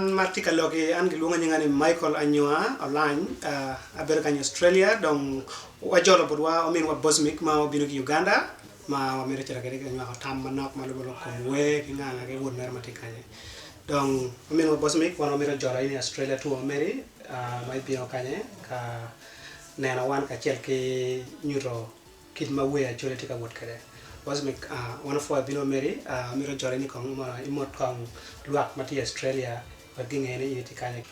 An ma atye ka loki an gilwonga nyinga ni Michael Anyoa Olany abedo kany i Australia dong wajolo botwa ominwa Bosmic ma obino ki Uganda ma wamito cito kwede ka nywako tam manok ma lubo lok kom wer ki nga nga ki wod mere ma tye kany dong ominwa Bosmic wan wamito jolo in i Australia tour meri ma ibino kany ka neno wan kacel ki nyuto Kit ma wer Acholi tye ka wot kwede. Bosmic, Wan opwoyo bino meri, amito joli ni kong mono imot kong lwak ma tye i Australia wek ginge ni in itye kany.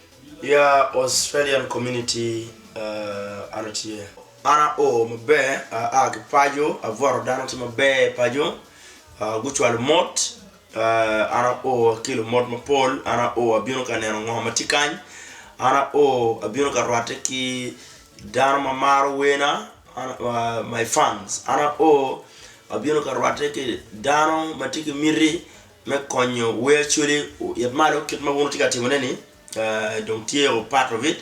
Ya Australian community an atye. An ao maber aa ki paco abwoto dano tye maber paco gucwalo mot an ao akelo mot mapol an ao abino ka neno ngo ma tye kany an ao abino ka rwatte ki dano ma maro werna my fans an ao abino ka rwatte ki dano ma tye ki miti me konyo wer acholi oit malo kit ma wun wutye ka timone ni dong tye part of it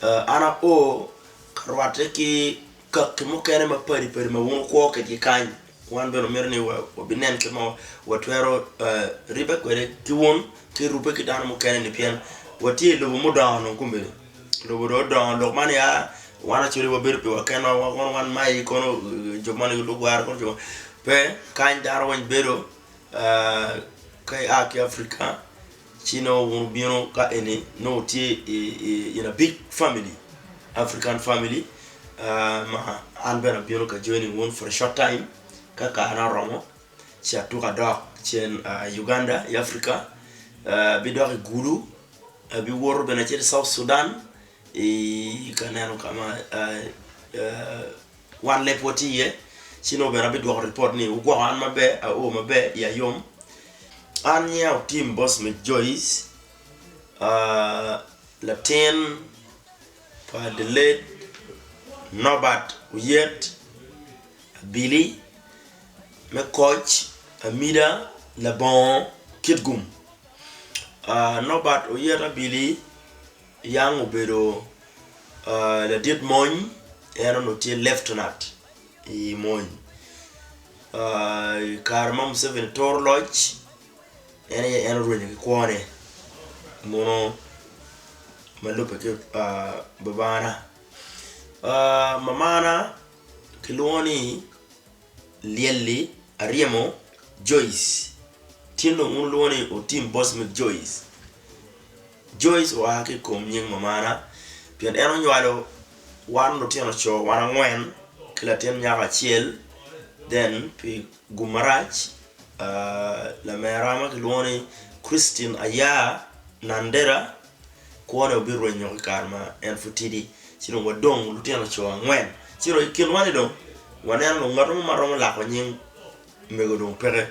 an ao ka rwatte ki kaki mukene mapadi padi ma wun wukwo kwedgi kany Wan bene wamito ni wabinen kit ma watwero ribbe kwede ki wun ki rubbe ki dano mukene-ni pien watye i lobo mudongo dong kombeddi. Lobo dong odongo lok man ya wan actually wabedo piwa kenwa kono wan mayi kono jo moni lugwara kono jo pe kany dano weng bedo ka ia ki Africa ci nongo wun wubino ka eni nongo wutye in a big family, African family ma an bene abino ka joining wun for a short time ka karena oromo ci atuko adok cen i Uganda i Africa abidok i Gulu abiwoto bene acito i South Sudan ka neno ka ma wan lebwa tye iye ci nongo bene abidwoko ripot ni wugwoko an maber ao maber iya yom. An nyinga Otim Bosmic Joyce latin pa the late Nobert Oyet Abili me koc Amida labongo Kitgum. Nobert Oyet Abili yang obedo ladit mony en onongo tye leftenant i mony i kare ma Museveni turo loc en aye en orwenyo ki kwone muno ma lubbe ki babana mamana kilwongo ni Lyelli Aryemo Joyce tin dong wun wulwongo ni Otim Bosmic Joyce. Joyce oa ki i kom nying mamana pien en onywalo wan lutino co wan angwen ki latin nyako acel then pi gum marac lamera ma kilwongo ni Christine Ayaa Nandera kwone obirwenyo ki kare ma en pud tidi ci dong wadong lutino co angwen ci dong i kinwa ni dong waneno dong ngat mo ma romo lako nying mego dong peke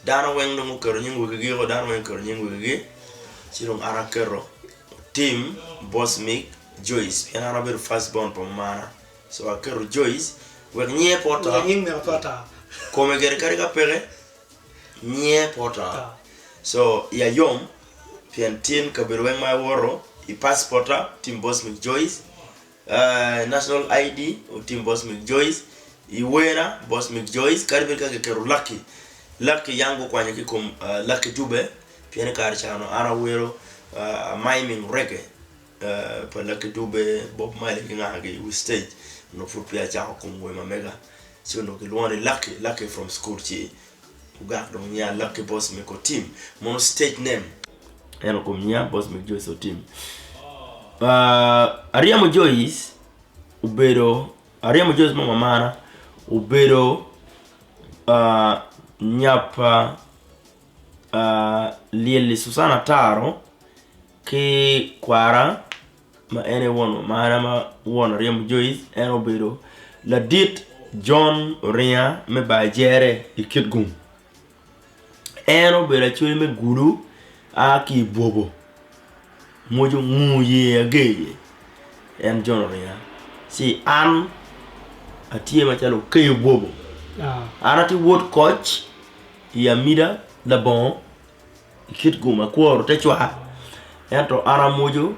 dano weng dong guketo nying wegigi woko dano weng oketo nying wegigi ci dong an aketo Tim Bosmic Joyce pien an abedo first born pa mamana so aketo Joyce wek nyinge pe oto kome gire kadi ka peke nyinge pe oto so iya yom pien tin kabedo weng ma awoto i passport-ta Tim Bosmic Joyce National ID otim Bosmic Joyce, i werna Bosmic Joyce kadi bed ka kiketo Lucky, Lucky yang gukwanyo ki i kom Lucky Dube pien i kare ca onongo an awero miming reggae pa Lucky Dube, Bob Marley ki nga gi i wi stage onongo pud peya acako kom wer ma mega ci onongo kilwongo ni Lucky, Lucky from school ci Ogak dong nya Lucky Bosmic Otim mono stage name. Ento kom nya Bosmic Joyce Otim. Aryemo Joyce obedo Aryemo Joyce ma mamana obedo nya pa Lyelli Susan Ataro ki kwara ma en aye won mamana ma won Aryemo Joyce en obedo ladit John Oringa me bar Jere i Kitgum en obedo acwali me Gulu a ki i Bwobo mwoco ngur yer ager en John Oringa ci an atye macalo okeyo Bwobo an atye wod koc i Amida labongo i kit gum akworo te cwar ento an amwoco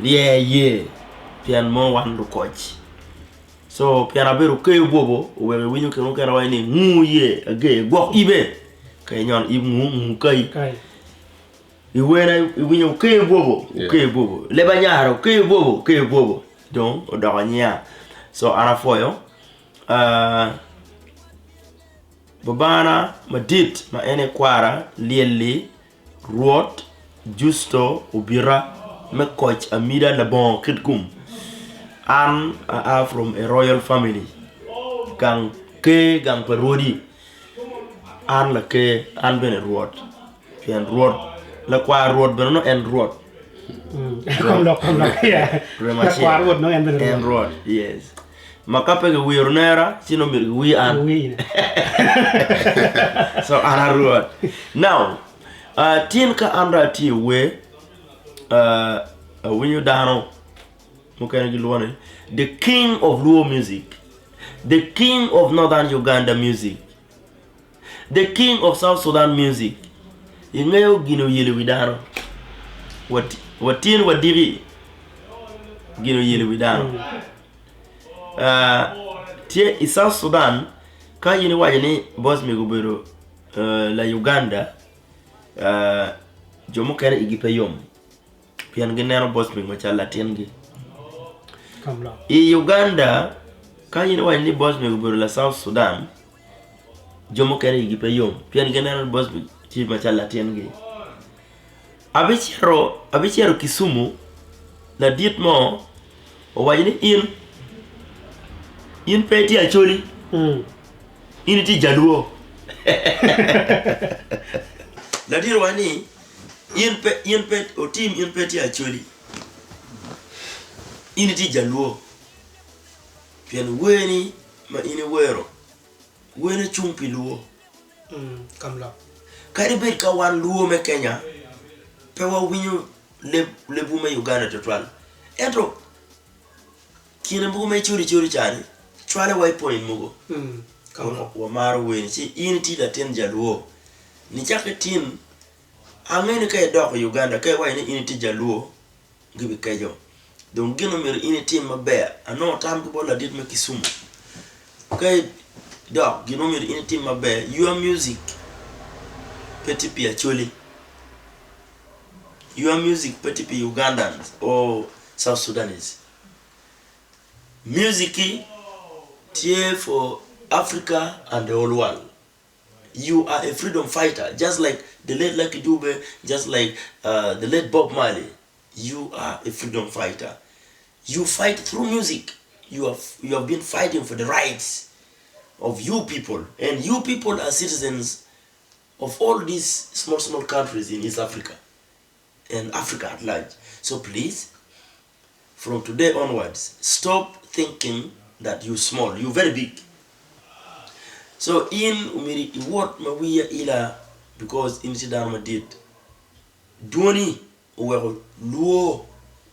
lyer yer pien mono wan lukoc co pien abedo keyo bwobo oweko iwinyo kine mukene awaco ni ngur yer ager gwok ibe ka inyono ib ngur ngur kai. Iwena iwinyo okeyo bwobo, okeyo bwobo. Leb anyara okeyo bwobo, okeyo bwobo. Dong odoko nyiya. So an apwoyo. Uh, babana madit ma en aye kwara lyelli Rwot Justo Obita me koc amida labongo kit gum. An aa from a royal family, gang ker gang pa rwodi. An laker, an bene rwot, pien rwot lakwar rwot bene nongo en rwot. Kom lok, kom lok. Yeah. Remo Lakwar acel. rwot nongo en bene En rwot. rwot, yes. Ma ka pe giwiro nera, ci nongo myero giwir an. Giwir. So an a rwot. Now, uh, tin ka an dong atye i wer, uh, awinyo dano mukene gilwongo ni the king of Luo music, the king of Northern Uganda music, the king of South Sudan music. Ingeyo gin oyelo wi dano. Wat, watin wadiki gin oyelo wi dano. Uh, tye i South Sudan ka in iwaco ni Bosmic obedo uh, la Uganda, uh, jo mukene igi pe yom pien gineno Bosmic macalo latingi. Kom lok. I Uganda, ka in iwaco ni Bosmic obedo la South Sudan, jo mukene igi pe yom pien gineno ni Bosmic tye macalo latingi. Abicito, abicito Kisumu, ladit mo owaco ni in, in pe itye Acholi, in itye Jaluo. Ladit owaco ni in pe, in pe, Otim in pe itye Acholi, in itye Jaluo pien werni ma in iwero, wene cung pi luo. Kadi bed ka wan luo me Kenya pe wawinyo lebwu me Uganda tutwal, ento kine mogo ma icodi codi cani cwale wa i point mogo wamaro weni ci in itye latin jaluo nicakke tin ange ni ka idok i Uganda ka iwaco ni in itye jaluo gibikeco. Dong gin ma myero in itim maber, anongo tam ki bot ladit me Kisumu, ka idok gin ma myero in itim maber, your music pe tye pi Acholi, your music pe tye pi Ugandans or South Sudanese, music-ki tye for Africa and the whole world. You are a freedom fighter just like the late Lucky Dube, just like the late Bob Marley, you are a freedom fighter, you fight through music, you have, you have been fighting for the rights of you people and you people are citizens of all these small small countries in East Africa and Africa at large. So please, from today onwards, stop thinking that you small, you very big. So in omyero iwot ma wiya ila because in itye dano madit. Dwoni oweko lwor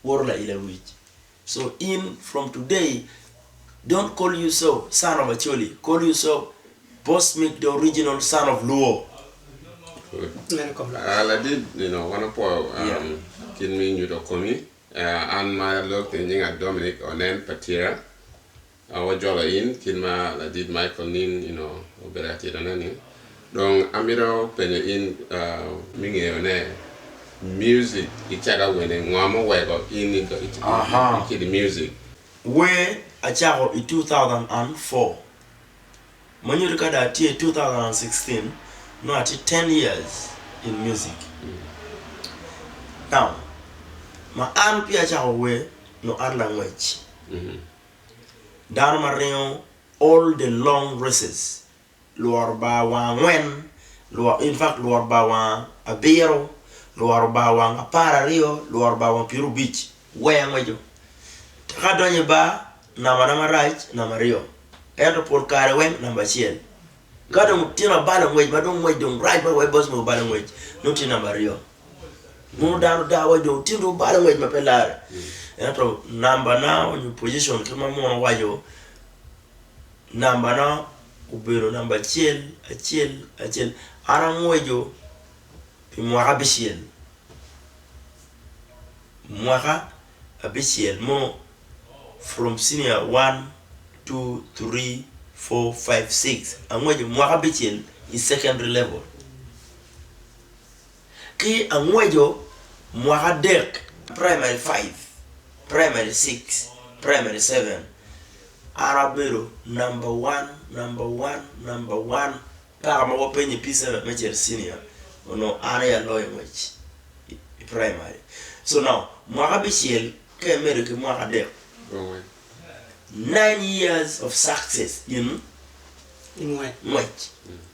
woto laila wic. So in from today don't call yourself son of Acholi, call yourself Bosmic the original son of Luo. Ladit nino wan opwoyo kit me nyuto komi. An ma alok ni nyinga Dominic Onen Patira. Wajolo in kit ma ladit Michael Nin you know obedo ka titone ni. Dong amito penyo in me ngeyo ne music icako awene ngo ma oweko in icito i music? Wer acako i 2004 ma nyuto ka dong atye i 2016 nongo atye 10 years in music. Now ma an peya acako wer nongo an langwec. Dano ma ringo all the long races lworo bar wang angwen, in fact lworo bar wang abiro, lworo bar wang apararyo, lworo bar wang pyerabic weng angweco. Ka adonyo i bar nambana marac namba aryo ento pol kare weng namba acel. Ka dong tyen abalo ngwec ma dong ngwec dong rac ma wai boss mogo obalo ngwec nongo tye namba aryo. Nongo dano daa wa dong tyen dong obalo ngwec ma pe lare. Ento nambana onyo position kit ma muno waco nambana obedo namba acel acel acel an angweco pi mwaka abicel mwaka abicel mo from senior one, two, three, four, five, six angweco mwaka abicel i secondary level. Ki angweco mwaka adek, primary five, primary six, primary seven, an abedo number one, number one, number one paka ma wapenyo i P7 me cito senior onongo an aye aloyo ngwec i primary. So now mwaka abicel ka imedo ki mwaka adek, 9 years of success in ngwec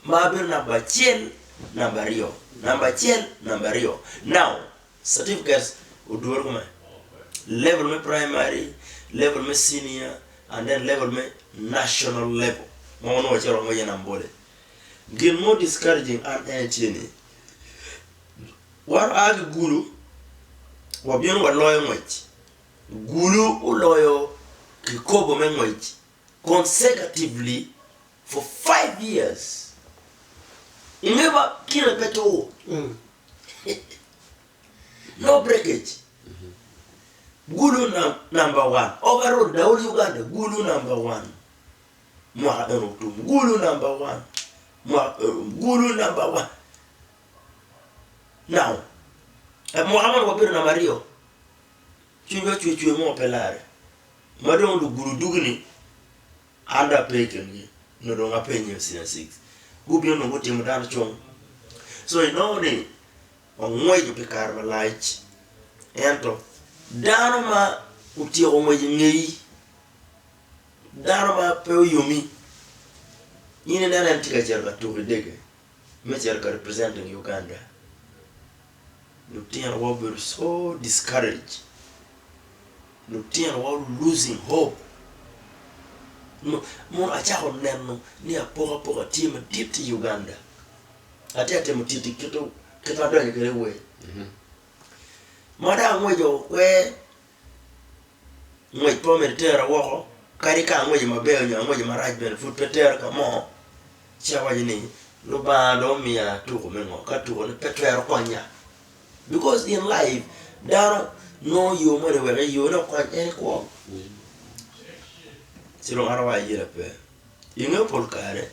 ma abedo namba acel namba aryo namba acel namba aryo. Now certificates odworo kome level me primary, level me senior and then level me national level ma onongo wacito wangweco i Nambole. Gin mo discouraging an ene tye ni wan oa ki Gulu wabino waloyo ngwec Gulu oloyo kikopo me ngwec consecutively for 5 years. Inge ba kine pe tur. No breakage. Gulu number one. Overall, the whole Uganda, Gulu number one. Mwaka eno otum. Gulu number one. Mwaka, Gulu number one. Now, mwaka man wabedo namba aryo. Cwinywa cwe cwe mo pe lare. Ma dong lugulu dugi-ni, an dong ape i kingi, nyo dong apenye senior six. Gubino nongo gutimo dano cung. So inongo ni wangweco pi kare malac, ento dano ma otyeko ngwec i ngeyi, dano ma pe oyomi, in ineno en tye ka cito ka tuko i dege me cito ka representing Uganda. Lutinowa obedo so discouraged, lutinowa losing hope. Mono acako neno ni apokapoka tye madit i Uganda. Atye ka temo titi kit ma adonyo kwede i wer. Ma dong angweco kwer, ngwec pe omyero itera woko, kadi ka angweco maber nyo angweco marac bene pud pe tera ka mo, ci awaco ni Lubanga dong omiya tuko me ngo ka tukone pe twero konya. Because in life dano nongo yo moni wek yone okony en i kwo. Ci dong an awaco ayela pe. Inge pol kare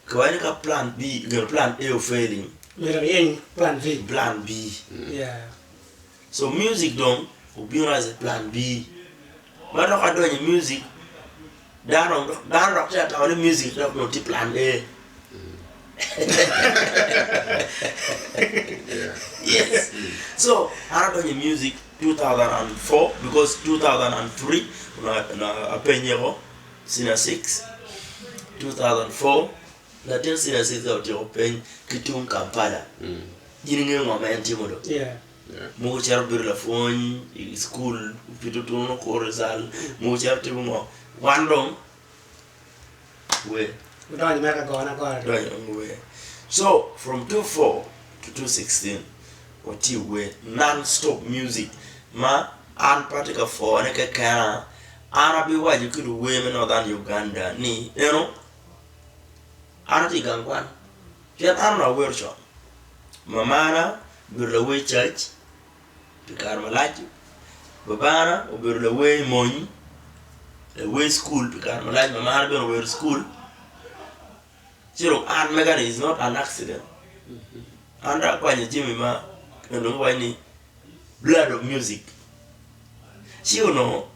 kiwaco ni ka plan B gin plan A o failing Myero iyeny plan B. Plan B. Yeah. So music dong obino as a plan B. Ma dok adonyo i music dano dano dok tye ka tamo ni music dok nongo tye plan A. Yes. So an adonyo i music 2004 because 2003 onongo apenye ko senior six 2004 latin senior six ka otyeko peny ki tung Kampala in ingeyo ngo ma en timo do? Yeah. Mogo cito bedo lapwony i cukul pito tunu kuro cal mogo cito timo ngo wan dong wer. Udonyo mere ka gone agona. Donyo wer. So from 2004 to 2016 watye wer non stop music ma an pe atye ka pwone kekena an abiwaco ki luwer me Northern Uganda ni eno an atye i gang kwan pien an onongo awero con mamana obedo lawer cac pi kare malac, babana obedo lawer mony, lawer cukul pi kare malac, mamana bene owero cukul ci dong an mega ni is not an accident an dong akwanyo jami ma onongo giwaco ni blood of music ci onongo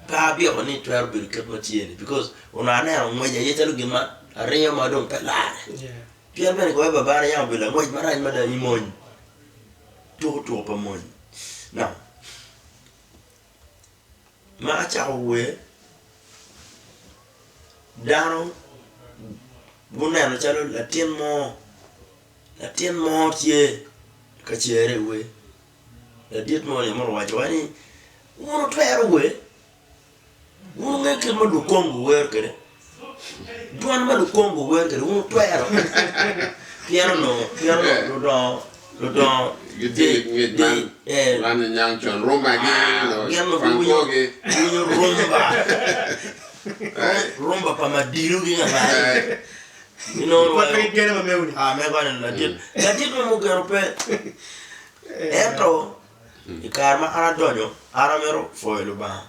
pe abyeko ni twero bedo kit ma tye ni because onongo aneno ngwec aye calo gin ma aringo ma dong pe larre. Pien bene koyo babana yam obedo langwec marac mada i mony, tuko tuko pa mony. Now, ma acako wer, dano guneno calo latin mo, latin mo tye ka cere i wer. Ladit mo ni mono owaco wa ni, wun wutwero wer? Wun wungeyo kit ma Lukongo wero kwede? Dwan ma Lukongo wero kwede wun wutwero? Pien onongo, pien onongo ludongo, ludongo Gitye ki ngec man, eh, man niang con rumba-gi, gin onongo giwinyo, Franco-gi. giwinyo rumba, rumba pa Madilu ki nga Eh, Inongo Pwod pe gigeno ma mewu-ni. Ah, mego ni ladit, ladit ma mugeno pe. Ento i kare ma an adonyo, an amito pwoyo Lubanga.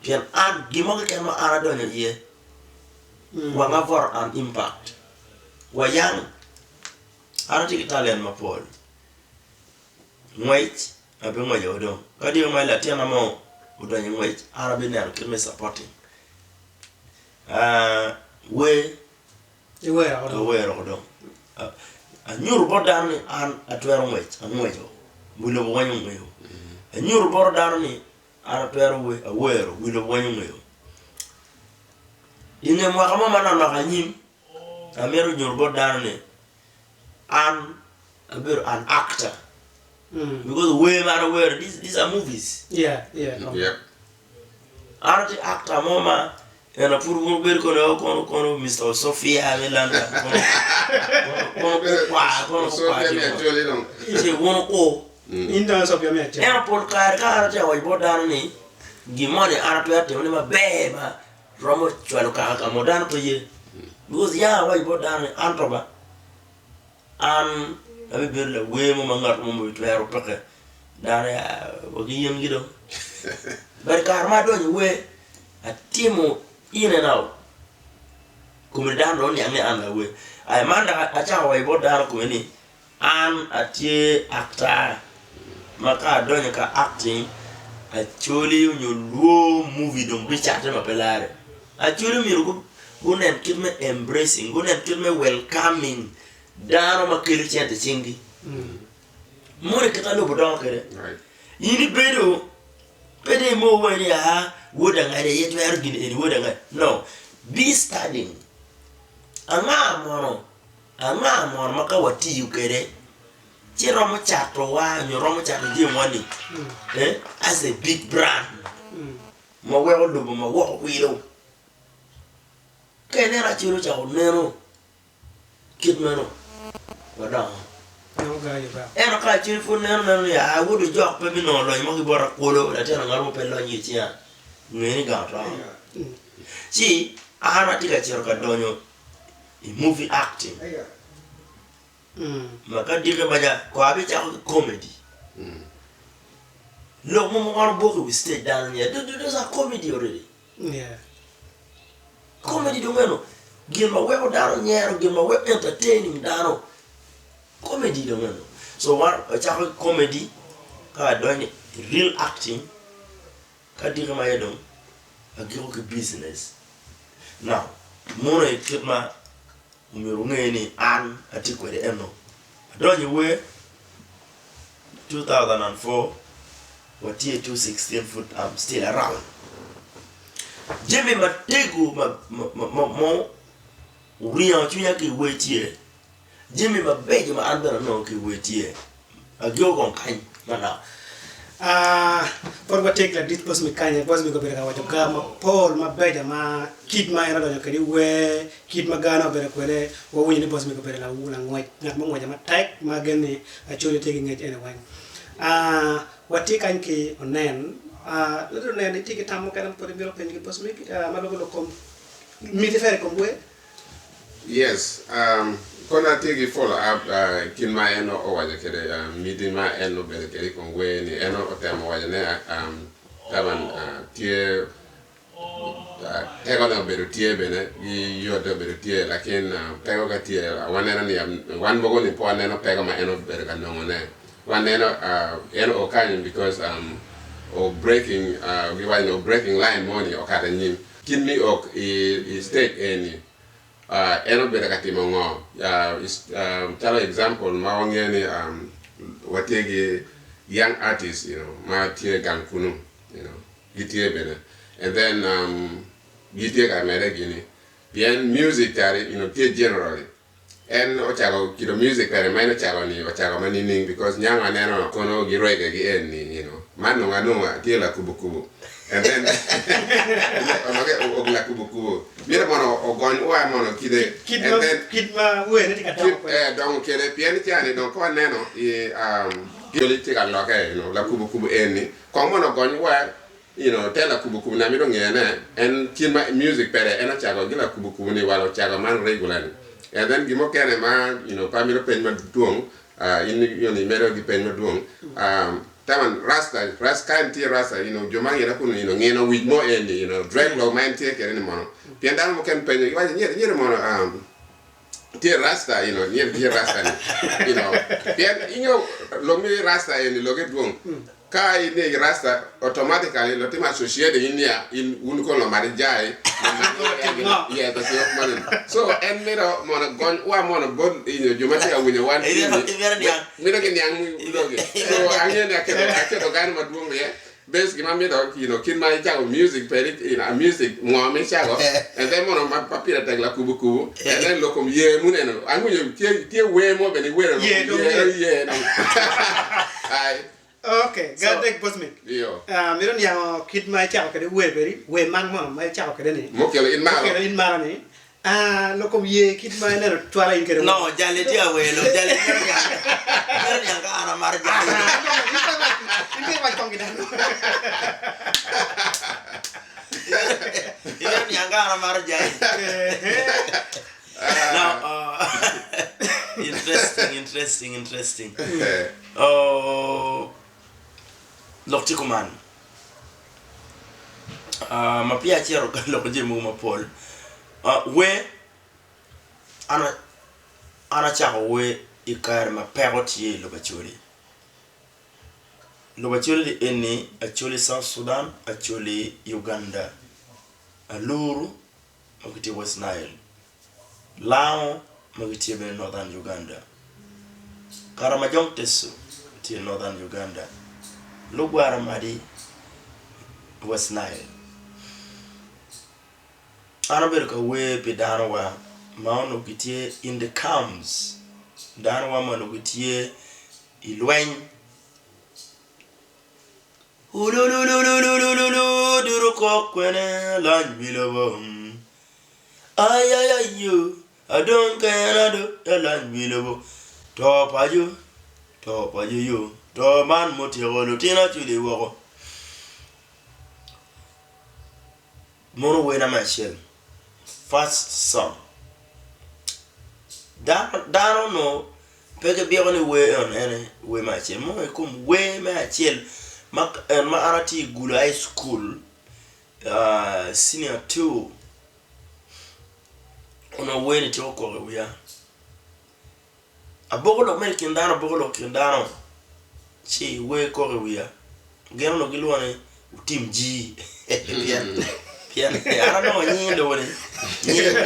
Pien an, gin mo keken ma an adonyo iye, wanga bota an impact. Wayang. An atye ki talent mapol. Ngwec, abingweco dong. Kadi ma latinna mo odonyo i ngwec, an abineno kit me supporting. Wer, awero dong. Anyuto bot dano ni an atwero ngwec, angweco, wi lobo weng ongeyo. Anyuto bot dano ni an atwero wer, awero, wi lobo weng ongeyo. I nge mwaka mo manok nok anyim, amito nyuto bot dano ni an abedo an actor because wer ma an awero these are movies. Yeah, yeah. Yep. An atye actor mo ma ena pud wun wubedo kono kono kono Mr. Osofia me London kono kono kukwar kono kukwar Osofia me Acholi dong. ci wun wukur. In dong Osofia me Acholi. Ento pol kare ka an atye ka waco bot dano ni gin moni an atwero timone maber ma romo cwalo kaka ka mo dano pe ye because ya awaco bot dano ni an to ba an abibedo lawer mo ma ngat mo bitwero peke dano ya wa ki yen gi dong but kare ma adonyo i wer atimo in and out kome dano dong oniang ni an lawer aya man dok acako waco bot dano kome ni An atye actor ma ka adonyo ka acting Acholi onyo Lwo movie dong bicate ma pe lare. Acholi myero gunen kit me embracing, gunen kit me welcoming dano ma kelo cente i cinggi. Moni kit ma lobo dongo kwede. In ibedo pe dong imo wai ni aa wod angadi aye twero gin eni wod angadi no be studying anga mono Anga mono ma ka watiyo kwede ci romo catowa nyo romo cato jamiwa-ni as a big brand ma weko lobo ma woko wilo? Ka ineno acel ocako neno kit meno, wadongo. Ento ka acel pud neno meno ni aa wod ojok pe binongo lonyo mo ki bota kulu, latin angat mo pe lony ki i cinga, nge ni gang oto. Ci an atye ka cito ka donyo i movie acting ma ka diki maca ko abicako ki comedy lok mo ma wan oboko i wi stage dano niya those are comedy already comedy dong eno gin ma weko dano nyero gin ma weko entertaining dano comedy dong eno so wan wacako ki comedy ka wadonyo i real acting Ka diki maca dong agiko ki business. Now, mono aye kit ma omyero wunge ni an atye kwede eno. Adonyo i wer 2004 watye i 2016 pud I'm still around. Jami matego ma oringo cwinya ki i wer tye, Jami mabeco ma an bene anongo ki i wer tye. Agiko kong kany manok. Aa, pud watye ki ladit Bosmic kany. Bosmic obedo ka waco gar mapol mabeco ma kit ma en odonyo kwede i wer, kit ma garne obedo kwede. Wawinyo ni Bosmic obedo langwec, ngat ma ongweco matek ma agen ni Acholi tye ki ngec eni weng. Aa, watye kany ki Onen. Aa, ladit Onen, itye ki tam mukene ma pud imito penyo ki Bosmic ma lubo lok kom miti mere i kom wer? Yes, kono atye ki follow up kit ma en owaco kwede miti ma en obedo kwede i kom wer ni en otemo waco ne taban tye tekone obedo tye bene ki yote obedo tye lakin peko ka tye waneno ni wan mogo ni pe waneno peko ma en obedo ka nongo ne waneno en o kany because o breaking giwaco ni o breaking line moni okato anyim. Kit me ok i stage eni, en obedo ka timo ngo? Calo example ma wangeyo ni watye ki young artist you know ma tye gang kunu you know gitye bene and then gitye ka mede gini pien music kare you know tye generally En ocako kito music kwede ma en ocako ni ocako ma nining because nyango aneno kono gi reggae gi en ni you know man nongo anongo atye lakubo kubo and then onoge og lakubo kubo mito mono ogony oa mono kite Kit and ma then kit ma wene tye ka dongo kit kwede. eh dongo kede pien ca ni dong ka waneno i um joli tye ka loke you know lakubo kubo en ni kong mono ogony oa You know, te lakubo kubo ni amito ngeyo ne, en kit ma music pede en ocako gi lakubo kubo ni wal ocako man regular ni. And then gin mukene ma you know pe amito peny madwong, in you know imedo gi peny madwong, taman rasta, rasta ka en tye rasta you know jo ma ngine kunu you know ngino wic mo eni you know dreadlock ma en tye kede ni mono. Pien dano mukene penyo giwaco ni nyeri nyeri mono. Tye rasta you know nyen tye rasta ni you know pien inyo lok mi rasta eni loke dwong ka in i rasta automatically lo timo associate in niya in wun kono lo mati jai yes so en mito mono gony wa mono bot you know jo ma tye ka winyo wan mito ki niang loki so angeyo ni aketo gani madwong iye Base gima mito you know kit ma icako music peri you know music ngo ma icako and then mono ma pa pire tek lakubu kubu and then lok kom yer muneno awinyo tye tye wer mo bene iwero lok Yer kom dong yer yer. yer dong ai Okay, So- ga dek Bosmic. iyo Ah, mito niango kit ma icako kwede wer peri, wer man mono ma icako kwede ni. mukelo in malo Mukelo in malo ni. Ah, lok kom yer kit ma ineno cwalo in kwede. No, jali tye ka welo, jali mito niang, mito niang ka an amaro jali. Ah, no, in pe iwac, in pe iwac kong ki dano. Imito niang ka an amaro jali. Now, interesting, interesting, interesting. Oh, lok tye kuman. Ma peya acito ka loko jami mogo mapol, wer an acako wer i kare ma peko tye i lobo Acholi. Lobo Acholi ni eni Acholi South Sudan, Acholi Uganda, Aluru ma gitye West Nile, Lango ma gitye bene Northern Uganda, Karamajong Teso tye Northern Uganda, Lugwara Madi West Nile. An abedo ka wer pi dano wa ma onongo gitye in the camps, dano wa ma onongo gitye i lweny. Ululululululu duru kok kwene lony wi lobo. Ayayayo, adong kena do alany wi lobo. To paco, to paco yo, to man mutyeko lutino acwili woko. Mono wer namba acel, first song. Dano, dano onongo pe gibyeko ni wer eno en wer me acel. Mo i kom wer me acel ma en ma an atye i Gulu High School, Senior 2 onongo wer ni tyeko kok i wiya. Aboko lok mere i kin dano, aboko lok i kin dano ci wer kok i wiya. Gin onongo gilwonga ni otim jii pien pien an anongo nying i lobo ni nying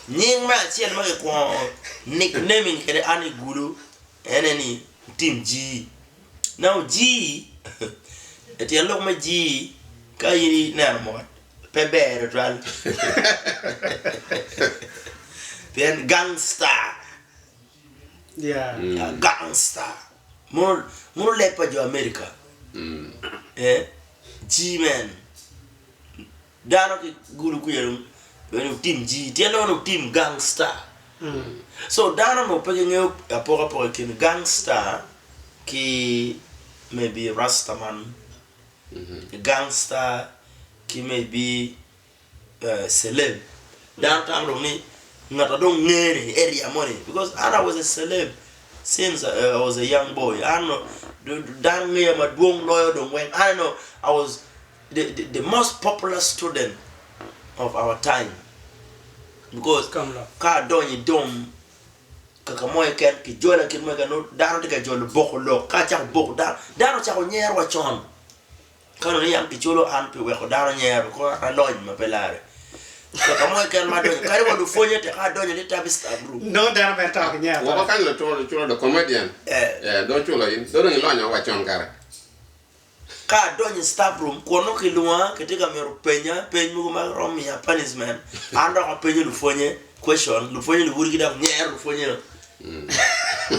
nying me acel ma kikwongo nicknaming kwede an i Gulu ene ni otim jii. Now jii, tyen lok me jii ka in ineno mot pe ber tutwal pien gangster, gangster mono leb pa jo America eh G-men dano ki gulu kwica dong otim jii tyen lok ni otim gangster so dano onongo pe gingeyo apokapoka i kin gangster ki maybe rastaman gangster ki maybe celeb dano tamo dong ni ngat ma dong ngene i area moni because an I was a celeb since I was a young boy an dano ngeya madwong loyo dong weng an I was the most popular student of our time because ka adonyo i dom kaka mo keken kijola kit mo keken nongo dano tye ka jolo boko lok ka acako boko dano dano ocako nyero wa con ka nongo ni yam kiculo an pi weko dano nyero kono an alony ma pe lare kaka mo keken ma adonyo kadi wa lupwonye tek ka adonyo ni tabi staff room Nongo dano bene to ki nyero. Woko kany luculo the comedian Eh. dong oculo in dong ilonyo wa con kare. Ka adonyo i staff room, kunnu kilwonga, kitye ka mito penya peny mogo ma romo miya punishment. An dok apenyo lupwonye question, lupwonye luwodgi dok nyero lupwonye-nu.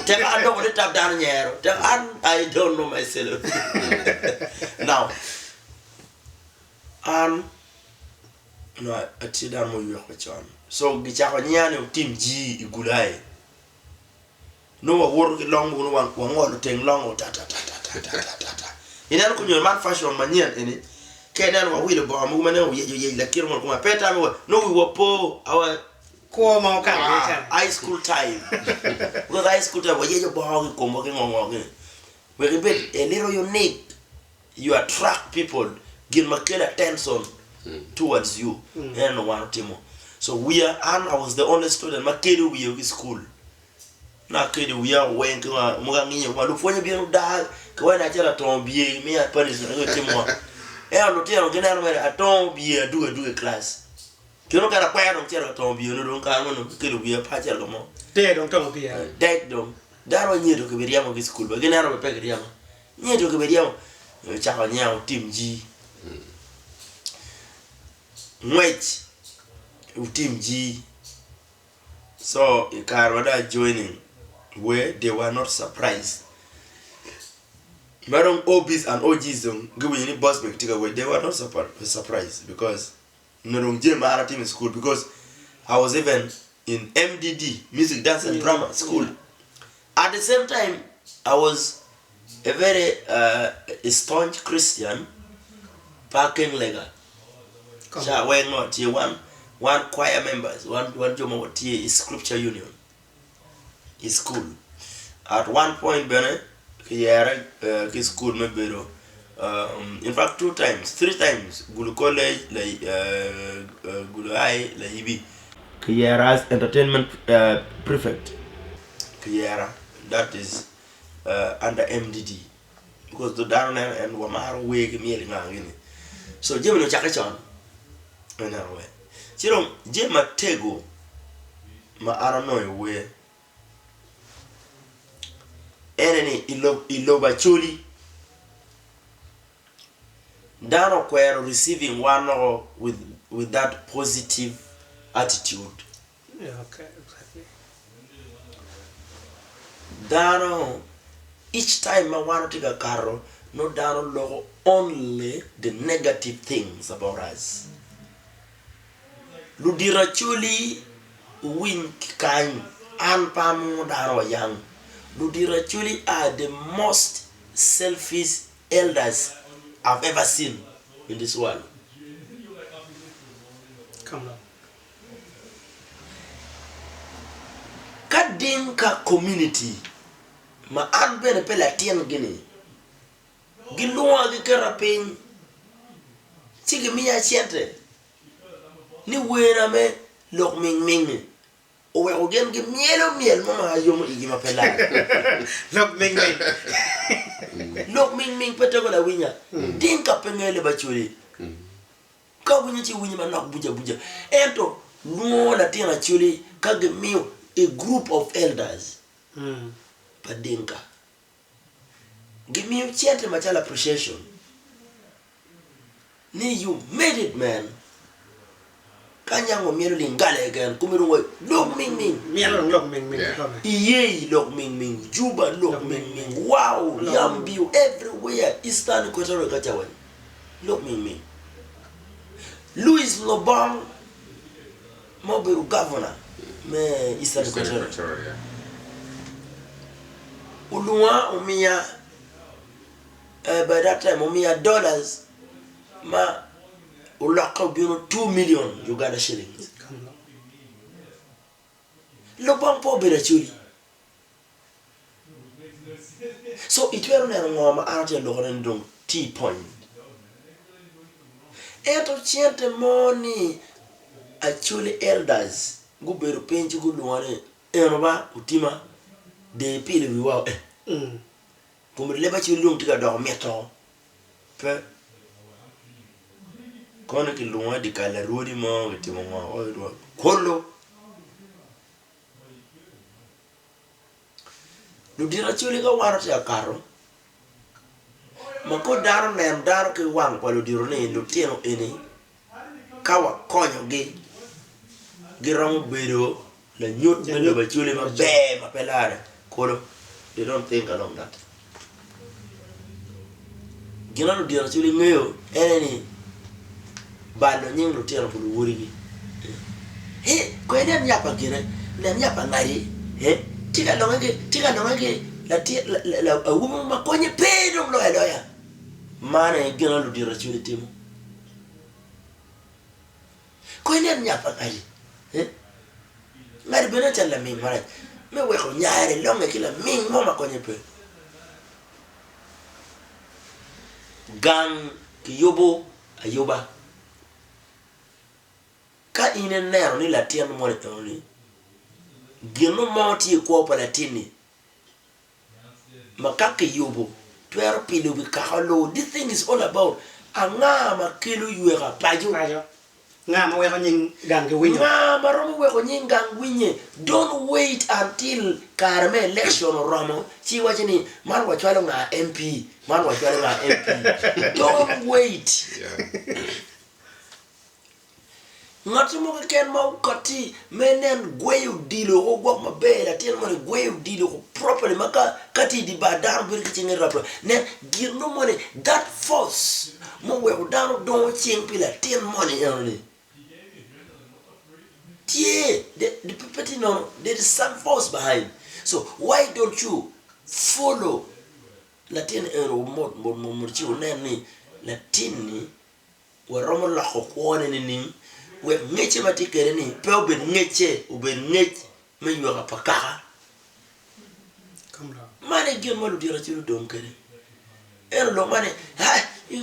Tek adoko ni tab dano nyero, tek an I don't know myself. Now, an onongo atye dano muywek wa con, so gicako nyinga ni Otim Jii i Gulai. Nongo wawoto ki long mogo nongo wangolo teng longo tatatatatata. Ineno kunyo man fashion manyen eni ka ineno wawilo bongo mogo ma nongo oyeco oyec lakite mono koma pe itamo wa nongo wiwa po our Kwo ma okato ki ca. high school time because high school time wayeco bongo ki komwa ki ngo ngo gini wek ibed a little unique you attract people gin ma kelo attention towards you en onongo wan otimo. So wiya an I was the only student ma kedo wiya ki school. Na akedo wiya weng ki wa mogo angiyo wa lupwonye bino daa ki wa ni acel atongo biye miya punishment ni otim ngo. Ento lutino gineno mere atongo biye adugo aduga i class. Kine mukene akwero dong cito ka tongo biye onongo dong kare mo onongo kikelo wiya pe acito ka mo. Dee dong tongo biye. Dec dong. Dano wa nyedo kibiryemo ki i cukul bene gineno bene pe kiryemo. Nyedo kibiryemo ocako nyengo tim jii. Ngwec otim jii. So i kare ma dong a joining wer they were not surprised. Ma dong OBs and OGs dong giwinyo ni Bosmic tye ka wer they were not surprised because Onongo dong jami ma an atimo i cukul because I was even in MDD, Music, Dance and Drama school. At the same time, I was a very uh, a staunch Christian, pe akeng lega. Ca weng ma watye wan, wan choir members, wan, wan jo ma watye i Scripture Union i school. At one point bene kiyere uh, ki school me bedo um, in fact two times, three times Gulu College, la, uh, uh, Gulu High, Layibi. Kiyera as entertainment uh, prefect. Kiyera, that is uh, under MDD. Because do dano neno en wamaro wer ki myel nga gini. So jami ni ocakke con. Ineno we. Ci dong jami matego ma an anongo i wer ene ni i lobo Acholi dano okwero receiving wan woko with that positive attitude. Dano each time ma wan watye ka kato nongo dano loko only the negative things about us. Ludito Acholi wuwiny ki kany, an pe amungo dano wa yang. Ludito Acholi are the most selfish elders I've ever seen in this world. Ka Dinka community ma an bene pe latin gi ni, Gilwonga giketa piny, ci gimiya cente ni werna me lok mingming-ngi oweko gin gimyelo myel mo ma ayomo igi ma pe lar. Lok mingming. Lok mingming pe tego lawinya. Dinka pe ngeyo leb Acholi. Ka winyo ci winyo manok buca buca. Ento lwongo latin Acholi ka gimiyo a group of elders pa Dinka. Gimiyo cente macalo appreciation ni you made it man. Ka nyang wamyelo lingala keken kome dong wa lok ming ming. Myelo dong lok ming ming kikome. Iyei lok ming ming, Juba lok ming ming, wow, Yambio everywhere, Eastern Equatorial ka ca weng lok ming ming. Louis Lobong ma obedo gavana me Eastern Equatoria olwonga omiya by that time omiya dollars ma olokke obino 2 million Uganda shillings. Lubong pe obedo acholi. So itwero neno ngo ma an atye ka lokone ni dong tye i point. Ento cente mo ni Acholi elders gubedo piny ci gulwonga ni eno ba otima dong ipilo wiwa o eh komiti leb Acholi dong tye ka doko mito pe kono kilwonga i dyekal larwodi mo kitimo ngo kolo. Ludito Acholi ka wan otye ka kato ma kong dano onen dano ki wang pa ludito ni lutino eni ka wakonyogi giromo bedo lanyut me lobo Acholi maber ma pe larre kulu they don't think along that. Gin ma ludito Acholi ngeyo en aye ni balo nying lutino pa luwodigi. Ee, kong inen yat pa gine, nen yat pa ngadi, ee, tye ka longe ki, tye ka longe ki latin, awobi mo ma konye pe dong loyo aloya. Man aye gin ma ludito Acholi timo. Kong inen yat pa ngadi, ee, ngadi bene nen calo laming marac me weko nyare longe ki laming mo ma konye pe. Gang kiyubo ayuba. Ka Ka in ineno ni latin moni enoni gin mo tye i kwo pa latinni ma ka kiyubo twero pilo wi kaka lowo. This thing is all about anga ma kelo yweka paco. Paco. Nga ma weko nying gang ki winyo? Nga ma romo weko nying gang winye? Don't wait until kare me election oromo ci iwaco ni man wacwalo nga MP, man wacwalo nga MP. Don't wait. Ngat mo keken ma okatti ma inen gweyo odilo woko gwok maber latin moni gweyo odilo woko properly ma ka tye i dye bar dano bedo ki cinge rap rap nen gin mo moni that force ma oweko dano dongo cing pi latin moni enoni tye pe tye nono there is some force behind so why don't you follow latin eno mot mot mot ci wunen ni latin-ni Waromo loko kwone nining wek ngecce ma tye kwede-ni pe obed ngecce, obed ngec me yweka pa kaka? Man aye gin ma ludito acel odong kwede. Ento lok man ni,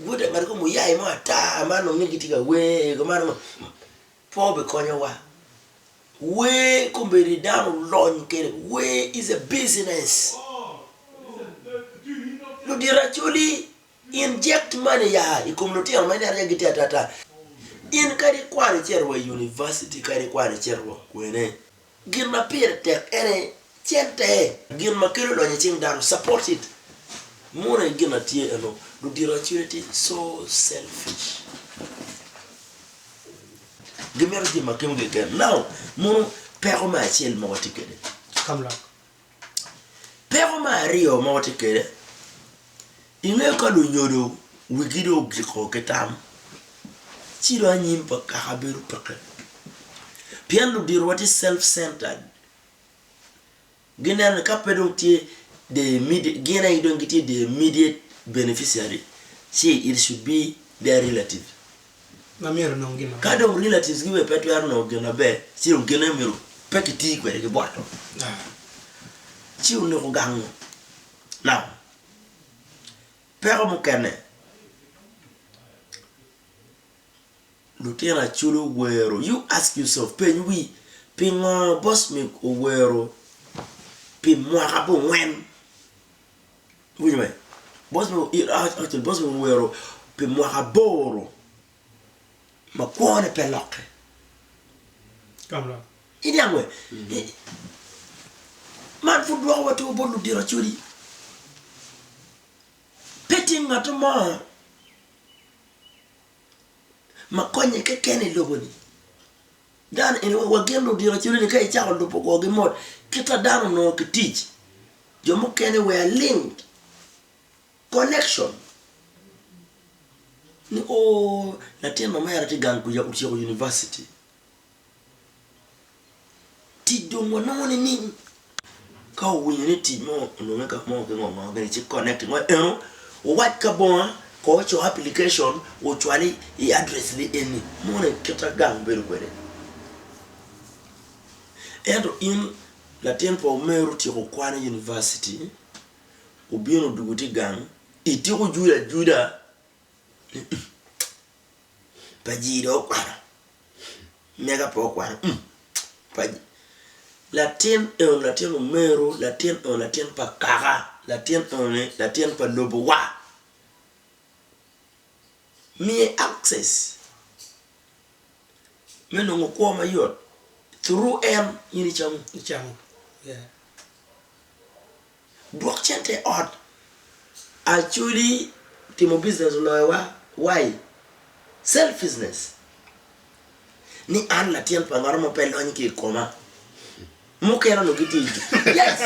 wod angat kom oyayi mo ata man dong ni gitye ka wer man pe obikonyowa. Wer kombeddi dano olony kwede, wer is a business. Ludito Acholi Inject money ya i kom lutino ma ineno ni gitye atata. In kadi ikwano icito wa i university kadi ikwano icito wa kwene, gin ma pire tek ene cente. Gin ma kelo lonyo i cing dano, support it. Mono aye gin ma tye eno, ludito acwele tye so selfish. Gimito jami ma kemo keken. Now, mono peko me acel ma watye kwede. Peko me aryo ma watye kwede, ingeyo ka lunyodo wigi dong ogiko ki tam, ci dong anyim pa kaka bedo peke. Pien luditowa tye self centered, gineno ni ka pe dong tye the immediate, gin aye dong gitye the immediate beneficiary, ci it should be their relative. Ma myero onong gin maber. Ka dong relatives gi bene pe twero nongo gin maber, ci dong gin aye myero pe kiti kwede ki bwoto. Ci oneko gango. Now, peko mukene, lutino Acholi owero, you ask yourself, peny wi, pingo Bosmic owero pi mwaka abongwen? Iwinyo be? Bosmic Bosmic owero pi mwaka aboro ma kwone pe lokke. Iniang we? Man pud dwoko wa two bot ludito Acholi. Pe tye ngat mo ma konye keken i lobo-ni. Dano eni wa gin ludito Acholi ni ka icako lubo korgi mot kit ma dano onongo ki tic jo mukene were linked connection ni oo latin omera tye gang kuca otyeko university tic dong wanongo nining? Ka owinyo ni tic mo ononge ka mo ki ngo ngo gini ci connect ngo eno owac ka bonga ko oco application ocwal i address ni eni mono kita gang bedo kwede ento in latin pa omeru otyeko kwan i university obino odwogo tye gang itiko juda ajuda ni pa jii dong okwano mega pe okwano pa latin eno latin omeru latin eno latin pa kaka latin eno ni latin pa lobo wa miye access me nongo kwo mayot through en in icamo. Icamo yeah. Dwok cente i ot. Acholi timo business oloyowa why? Selfishness. Ni an latin pa ngat mo pe lony ki i koma. Mukene onongo gitye i Yes!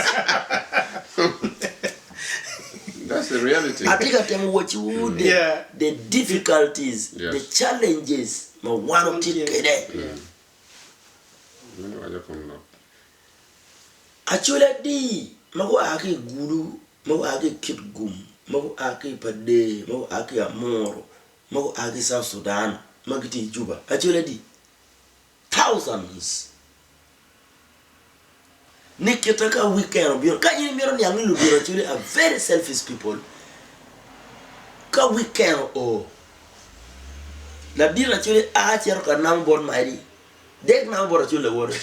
That's the reality. Atye ka temo wacciwu the, Yeah. the difficulties, Yes. the challenges ma wan watye kwede. Meno waco kom lok. Acholi adi ma gua ki i Gulu, ma gua ki i Kitgum, ma gua ki i Pader, ma gua ki i Amuru, ma gua ki i South Sudan ma gitye i Juba? Acholi adi? Thousands! Ni kite ka weekend obino, ka in imito niang ni ludito Acholi are very selfish people, ka weekend oo. Ladit Acholi a cito ka namo bot Madi, dek namo bot Acholi lawote.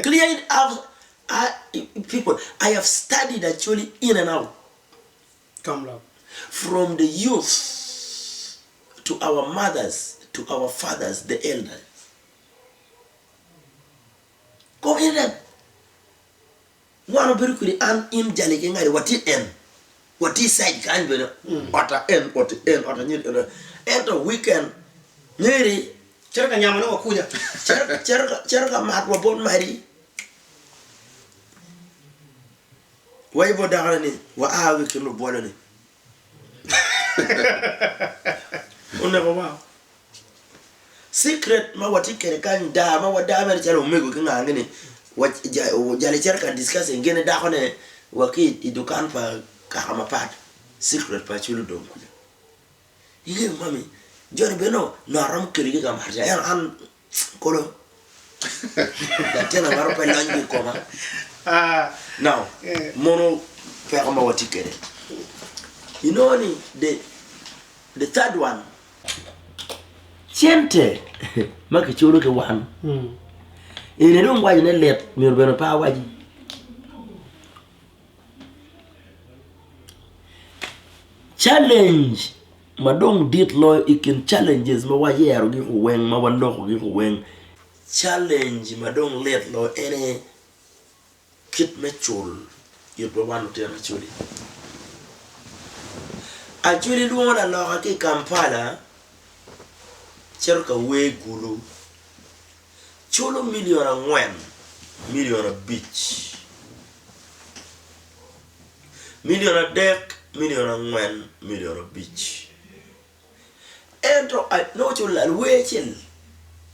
Clear it out, I, people, I have studied Acholi in and out. Come love. From the youth to our mothers to our fathers, the elders. Kom in nen. Wan obedo kwede an in jali ki ngadi watye en watye side kany bene ota en oti en ota nyeri en ento weekend nyeri Cito ka nyamo ne wa kuca. Cito ka mat wa bot madi waco bot dakone ni wa a ki kin lubwolo ni oneko wa Secret ma watye kwede kany daa ma wadaa mere calo omego ki nga ni jali cito ka discussing gin ki dako ne wa ki i dukan pa kaka mapat secret pa Acholi odong kuca. Ingeyo mami joni bene nongo aromo keligi ka mato ento an kolo latin amato pe lony ki i koma. Now mono peko ma watye kwede. Inongo ni the third one Cente ma kiculo ki wan eni dong waco ni lit myero bene pe awaci. Challenge ma dong dit loyo i kin challenges ma wayerogi weng ma walokogi weng challenge ma dong lit loyo en aye kit me cul it wa wan lutino Acholi. Acholi lwongo laloka ki i Kampala cito ka wer Gulu culo milion angwen milion abic milion adek milion angwen milion abic Ento nongo oculo lawer acel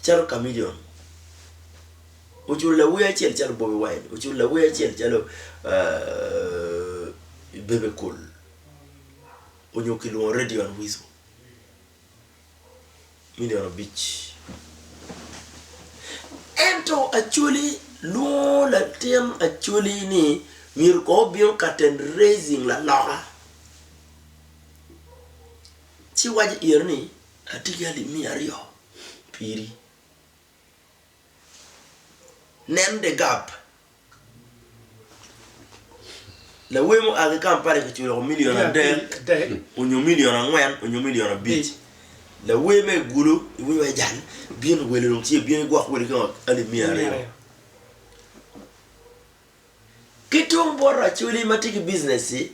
calo Chameleon, oculo lawer acel calo Bobi Wine, oculo lawer acel calo Bebe Cool onyo kilwongo Radio and Weasel milion abic. Ento Acholi lwongo latin Acholi ni myero kong obin curtain raising laloka. Ci iwaco ire ni, 'Atye ki alip miya aryo piri. Nen the gap. Lawer mua ki Kampala kiculo milion adek onyo milion angwen onyo milion abic. Lawer me Gulu iwinyo wai jal bin welo dong tye bin igwok welo ki alip miya aryo. Ki tung bot Acholi ma tye ki business-ci,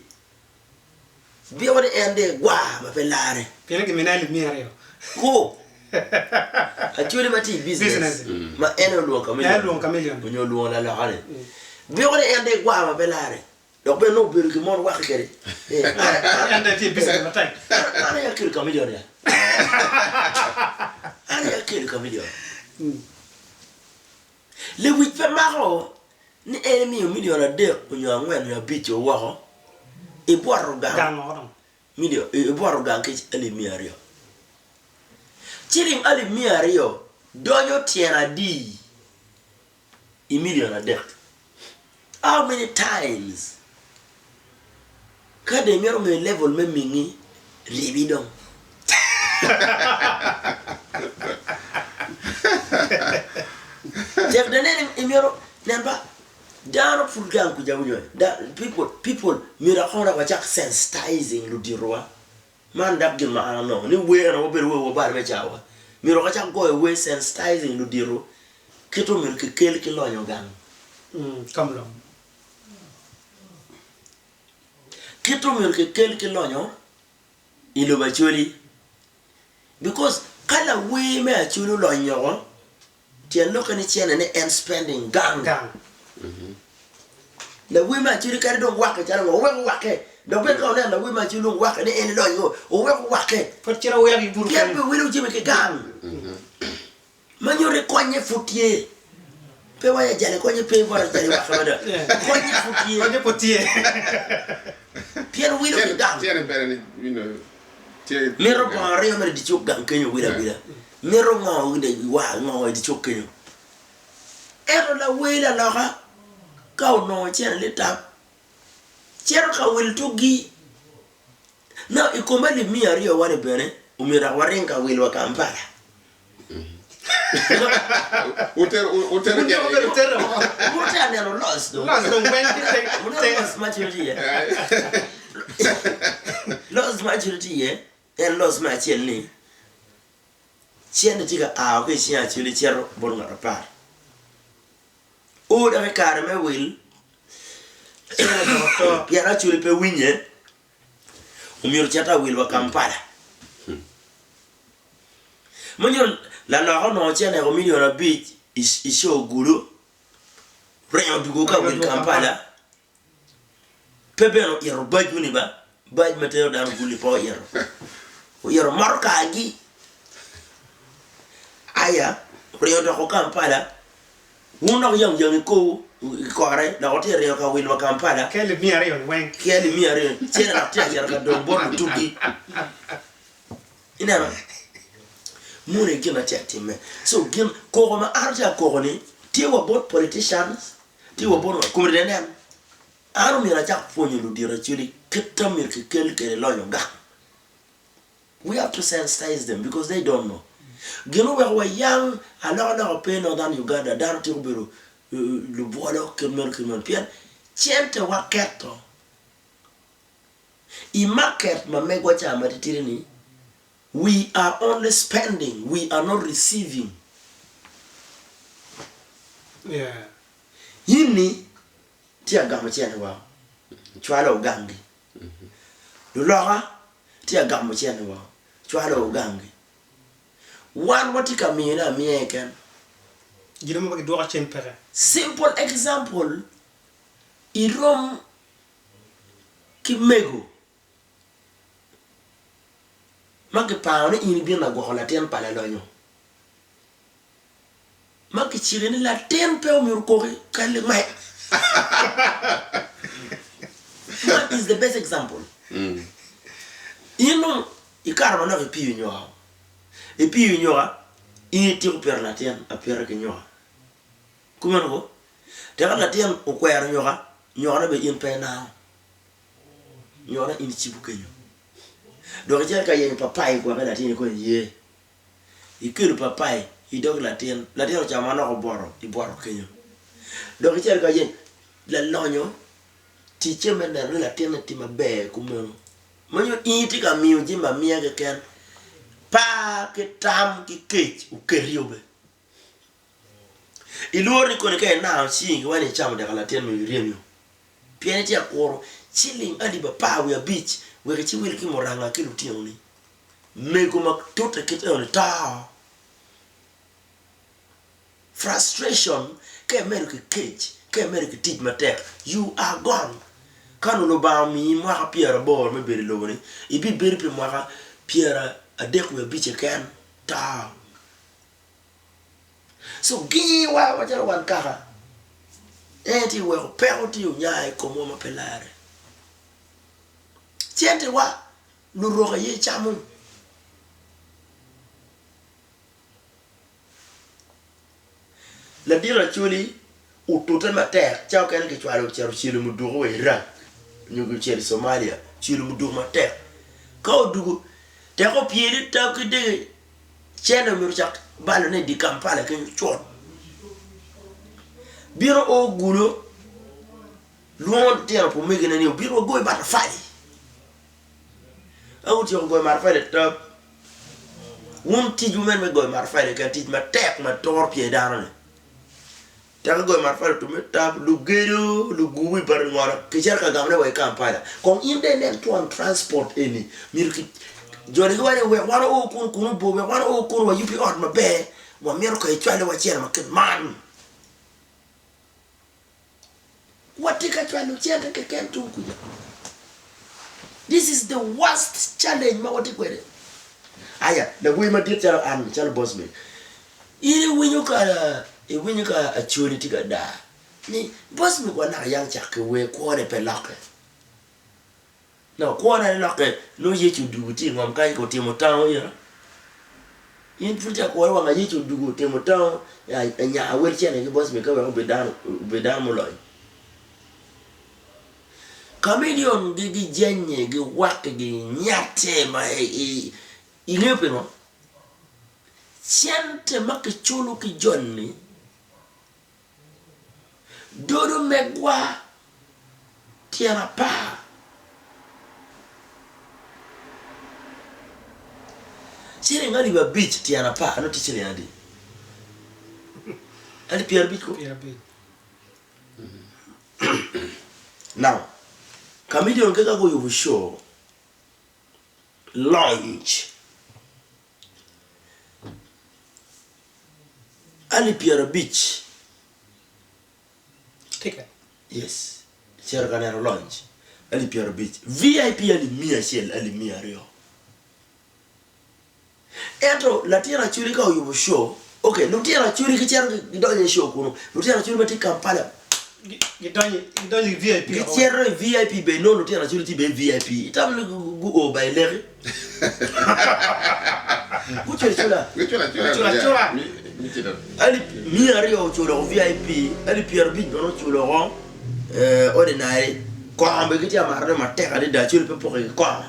Byeko ni en dong egwar ma pe larre. Pien gimine alip miya aryo. Ku. Acholi ma tye i business ma en aye olwongo Chameleon onyo olwongo laloka-ni. Byeko ni en dong egwar ma pe larre. Dok bene nongo obedo gin mo rwakke kwede. En dong tye i business matek. An aye akelo Chameleon ya. An aye akelo Chameleon. Lewic pe mako ni en emiyo milion adek onyo angwen onyo abic o woko ibwoto gang ibwoto gang ki alip miya aryo. Ciling alip miya aryo donyo tyen adi i milion adek? How many times? Ka dong imito ngeyo level me mingi, ribi dong. Tek dong nen imito nen ba dano pud gang kuca winyo people people myero akong dok wacak sensitizing luditowa man dok gin ma an anongo ni wer eno wabedo wer wabalo me cawa myero wacak goyo wer sensitizing ludito kit ma myero kikel ki lonyo gang. Kit omyero kikel ki lonyo i lobo Acholi because ka lawer me Acholi olony oko tyen lokke ni cene ni en spending gang. Lawer me Acholi kadi dong wakke calo ngo owek owakke dok bene ka oneno lawer me Acholi dong wakke ni en elony ngo owek owakke pien pe wilo jami ki gang. Ma nyuto ni konye pud tye. Pe waco ajali konye pe bot ajali wake mada. Konye pud tye. Konye pud tye. Pien wilo ki gang. Tyene bene ni, you know, tye. Mito bongo aryo mere di cuk gang kenyo wilo awila. Mito ngo wa ngo i di cuk kenyo. Ento lawel aloka ka onongo cene litap cito ka wil tugi. Now i kom alip 200 wani bene omyero dok waring ka wil wa Kampala. Wutero wutero Wun jo obedo tero woko. Wun tye aneno loss dong. Loss dong weng ki te Wuneno te. loss ma cwiny tye iye. Loss ma cwiny tye iye en loss me acel ni cente tye ka a ki i cinga acwili cito bot ngat apar. O dok i kare me wil Cente dok oto. pien acwili pe winye omyero ocit awil wa Kampala. Ma nyuto lalok onongo ceneko milion abic i show Gulu, ringo dugo ka wil Kampala, pe bene oito bac moni ba, bac ma tero dano Gulu-ni pe oito, oito motokagi aya oringo doko Kampala, wun dok yang yang i kowu i kore dok wutye ka ringo ka wil wa Kampala Ki alip miya aryo-ni weng. ki alip 200 cene dok tye ka cito ka dong bot lutugi. Ineno? Moni aye gin ma tye ka timme. So gin koko ma an atye ka koko ni tye wa bot politicians, tye wa bot wa komiti nen. An omyero acak pwonyo ludito actually kit ma myero kikel kwede lonyo gang. We have to sensitize them because they don't know. Gin oweko wa yang alokaloka pe i Northern Uganda dano tiko bedo lubwolo kit meno kit meno pien cente wa keto. I market ma megwa ca matitidi ni we are only spending we are not receiving. Yeah. In ni tye agamo cene woko cwalo ogangi. Luloka tye agamo cene woko cwalo ogangi. Wan watye ka miyone amiya keken. Gin mo ma gidwoko cen peke. Simple example, irom ki mego ma kipango ni in ibino ka gwoko latin pa lalonyo, ma kiciki ni latin pe omyero okoki kadi lingwec. Man is the best example. In dong ikato manok ipiyo nyoka, ipiyo nyoka in itiko pito latin apita ki nyoka. Kumeno ko, teka latin okwero nyoka, nyokane bene in pe inango, nyokane in icibo kenyo. Dok icito ka yenyo papai gwok ki latin kong iye, ikelo papai idog latin, latin ocamo manok oboto, ibwoto kenyo. Dok icito ka yenyo lalonyo, ticce me neno ni latinne tye maber kumeno, ma nyo in itye ka miyo jami amiya keken, par ki tam ki kec oketi bene. Ilworo ni koni ka inango cingi wani icamo dek latin me iryemio pien itye ka kuro ciling alip 15 wek iciwil ki muranga ki lutinoni. Mego ma tute kit enoni to. Frustration ka imedo ki kec ka imedo ki tic matek you are gone. Ka onongo Lubanga omiyi mwaka 80 me bedo i lobo ni ibibedo pi mwaka 35 keken to. So gingiwa macalo wan kaka, en tye weko peko tye onya i komwa ma pe larre. Centewa lurok aye camo. Ladit Acholi otute matek ca okene kicwalo ocito celo muduku wa Iraq nyo ocito i Somalia celo muduku matek ka odugo tek opyeli tab ki dege Cente myero ocak balone i dye Kampala kenyo cut. Bino o gulo lwongo lutino pa omegine ni obin wagoy matafali. Ka gutyeko goyo matafali tap, wun ticwu mere me goyo matafali keken tic matek ma turo pyer dano-ni. Teke goyo matafali otumme tap, lugedo, lugur wi bati ngono kicito ka gamone wa i Kampala. Kong in dong inen twon transport eni myero ki joni giwaco ni wek wan oo kunu kunu bor wek wan oo kunu wayub ki ot maber wamito ka icwale wacito ma kit man. Watye ka cwalo cente keken tung kuca. This is the worst challenge ma watye kwede. Aya, lawer madit calo an, calo Bosmic, in iwinyo ka iwinyo ka Acholi tye ka daa ni Bosmic wa naka yang cak ki wer kwone pe lokke. No, kwone aye lokke nongo Yecu odugo tye i ngom kany ka otimo tango ira. In pud itye ka kure wang a Yecu odugo otimo tango anya wel cene ki Bosmic ka wek obed dano obed dano mulony. Chameleon gi gijenye, giwakke, ginyatte ma ingeyo pingo? Cente ma kiculo ki joni dodo megwa tyen apar. Ciling alip abic tyen apar nongo tye ciling adi? Alip pyerabic ko? Now, Chameleon kaka guyubo show, launch, alip 50. Ticket. Yes, cito ka neno launch, alip 50. VIP alip 100, alip 200. Ento latin Acholi ka oyubo show, ok, lutino Acholi gicito gidonyo i show kunu, lutino Acholi ma tye i Kampala Gidonyo i VIP woko. Gicito i VIP bene inongo lutino Acholi tye bene i VIP. Itamo ni guo ba i leki? Guculo acula. Guculo acula. Guculo acula. Alip 200 oculo woko VIP, alip 50 bene oculo woko ordinary. Kongo bene gitye ka matone matek adada, Acholi pe poke ki kongo.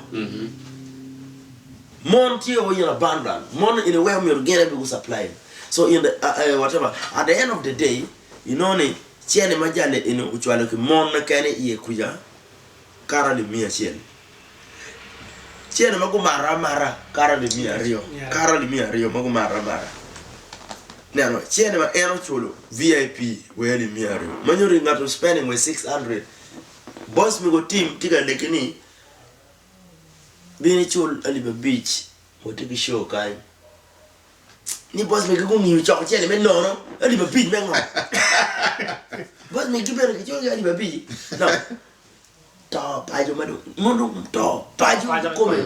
Mon tye o in abundant, mon in a way myero gin aye gu supply so in the whatever at the end of the day inongo ni cene ma jali eni ocwalo ki mon ne kene iye kuca kato alip 100 cene ma gumato amata kato alip 200 kato alip 200 ma gumato amata neno cene ma en oculo VIP wai alip 200 ma nyuto ni ngat spending wai 600 boss mego tim tye ka legi ni Bin icul alip abic watye ki show kany. Ni boss megi gungiyo coko cene me nono alip abic me ngo? Boss megi bene giculo ki alip abic. No. To paco ma dong mon dong to paco kome.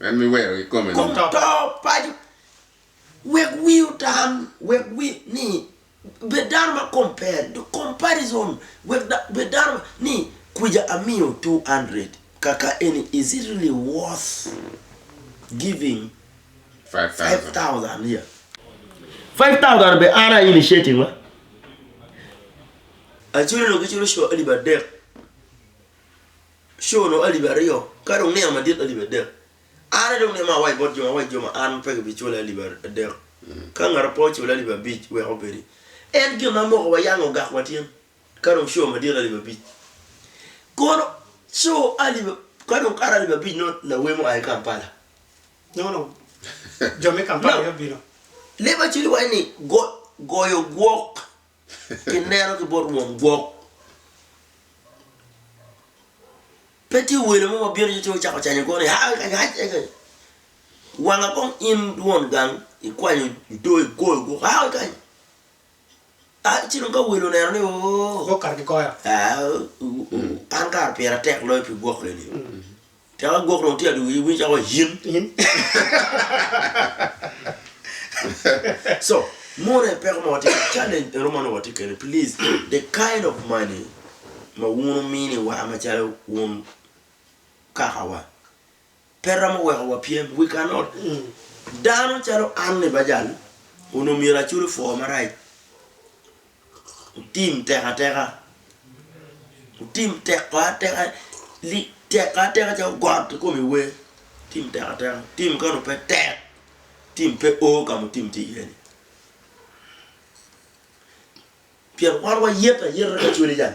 En miwero ki kome. Kom to paco. Wek wii otam, wek wii ni bed dano ma compare, do comparison, wek bed dano ni kwija amiyo 200 kaka eni is it really worth giving 5000 here? 5000 be an a initiating wa? Aculo nongo giculo show alip adek, show nongo alip aryo, ka dong nino madit alip adek. An aye dong nino ma awaco bot jo ma awaco jo ma an pe gibicula alip adek, ka ngat pe ocula alip abic wek obedi. En gin ma amoko wa yang ogak wa tin, ka dong co madit alip abic. Kono co alip, ka dong kare alip abic nongo lawem oa i Kampala. No, no, jo me Kampala aye obino. Leb acwali waco ni goyo gwok kineno ki bot won gwok. Pe tye welo mo ma bino ci ocako canyo kore ni, Aa, kany, ac, ac, ac. Wanga kong in won gang ikwanyo odoo igoyo gwok, aa kany. Aa, ci dong ka welo oneno ni, oo, Gwok kara kigoyo. aa, an kara pira tek loyo pi gwok eni. Teka gwok dong tye adwogi iwinyo calo yin. In. So, mono aye peko ma watye kwede, challenge eno ma nongo watye kwede, please, the kind of money ma wun wuminiwa macalo wun kakawa pe romo weko wapyem, we cannot. Dano calo an ni bajal onongo myero acul pwo marac, otim tek ateka, otim tek ateka, tek ateka calo got i kom i wer, otim tek ateka, otim ka onongo pe tek, otim pe o ka ma otim tye iye ni. Pien wan wayet ayeta ka cwali jang.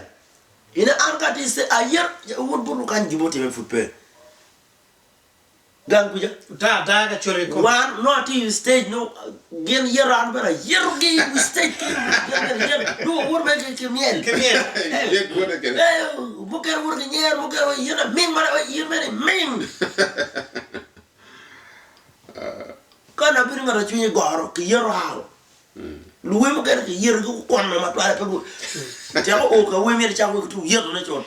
Ine an ka atye i stage, ayet, wun butu kany gin mo otimme pud pe. Gang kuca. Daa adaya ka cwali i kome. Wan nongo atye i stage nongo gin yeto an bene ayeto ki i wi stage ki gin bene yeto nongo wawoto mere ki myel. Ki myel. Yet wote kene. Mukene woto ki nyero mukene in aming mana in mere iming. Ka nabino ngat a cwinye goro kiyeto ao. Luwer mukene kiyetogi gukono matwal pe gu cako o ka wer myero icak wek yetone con.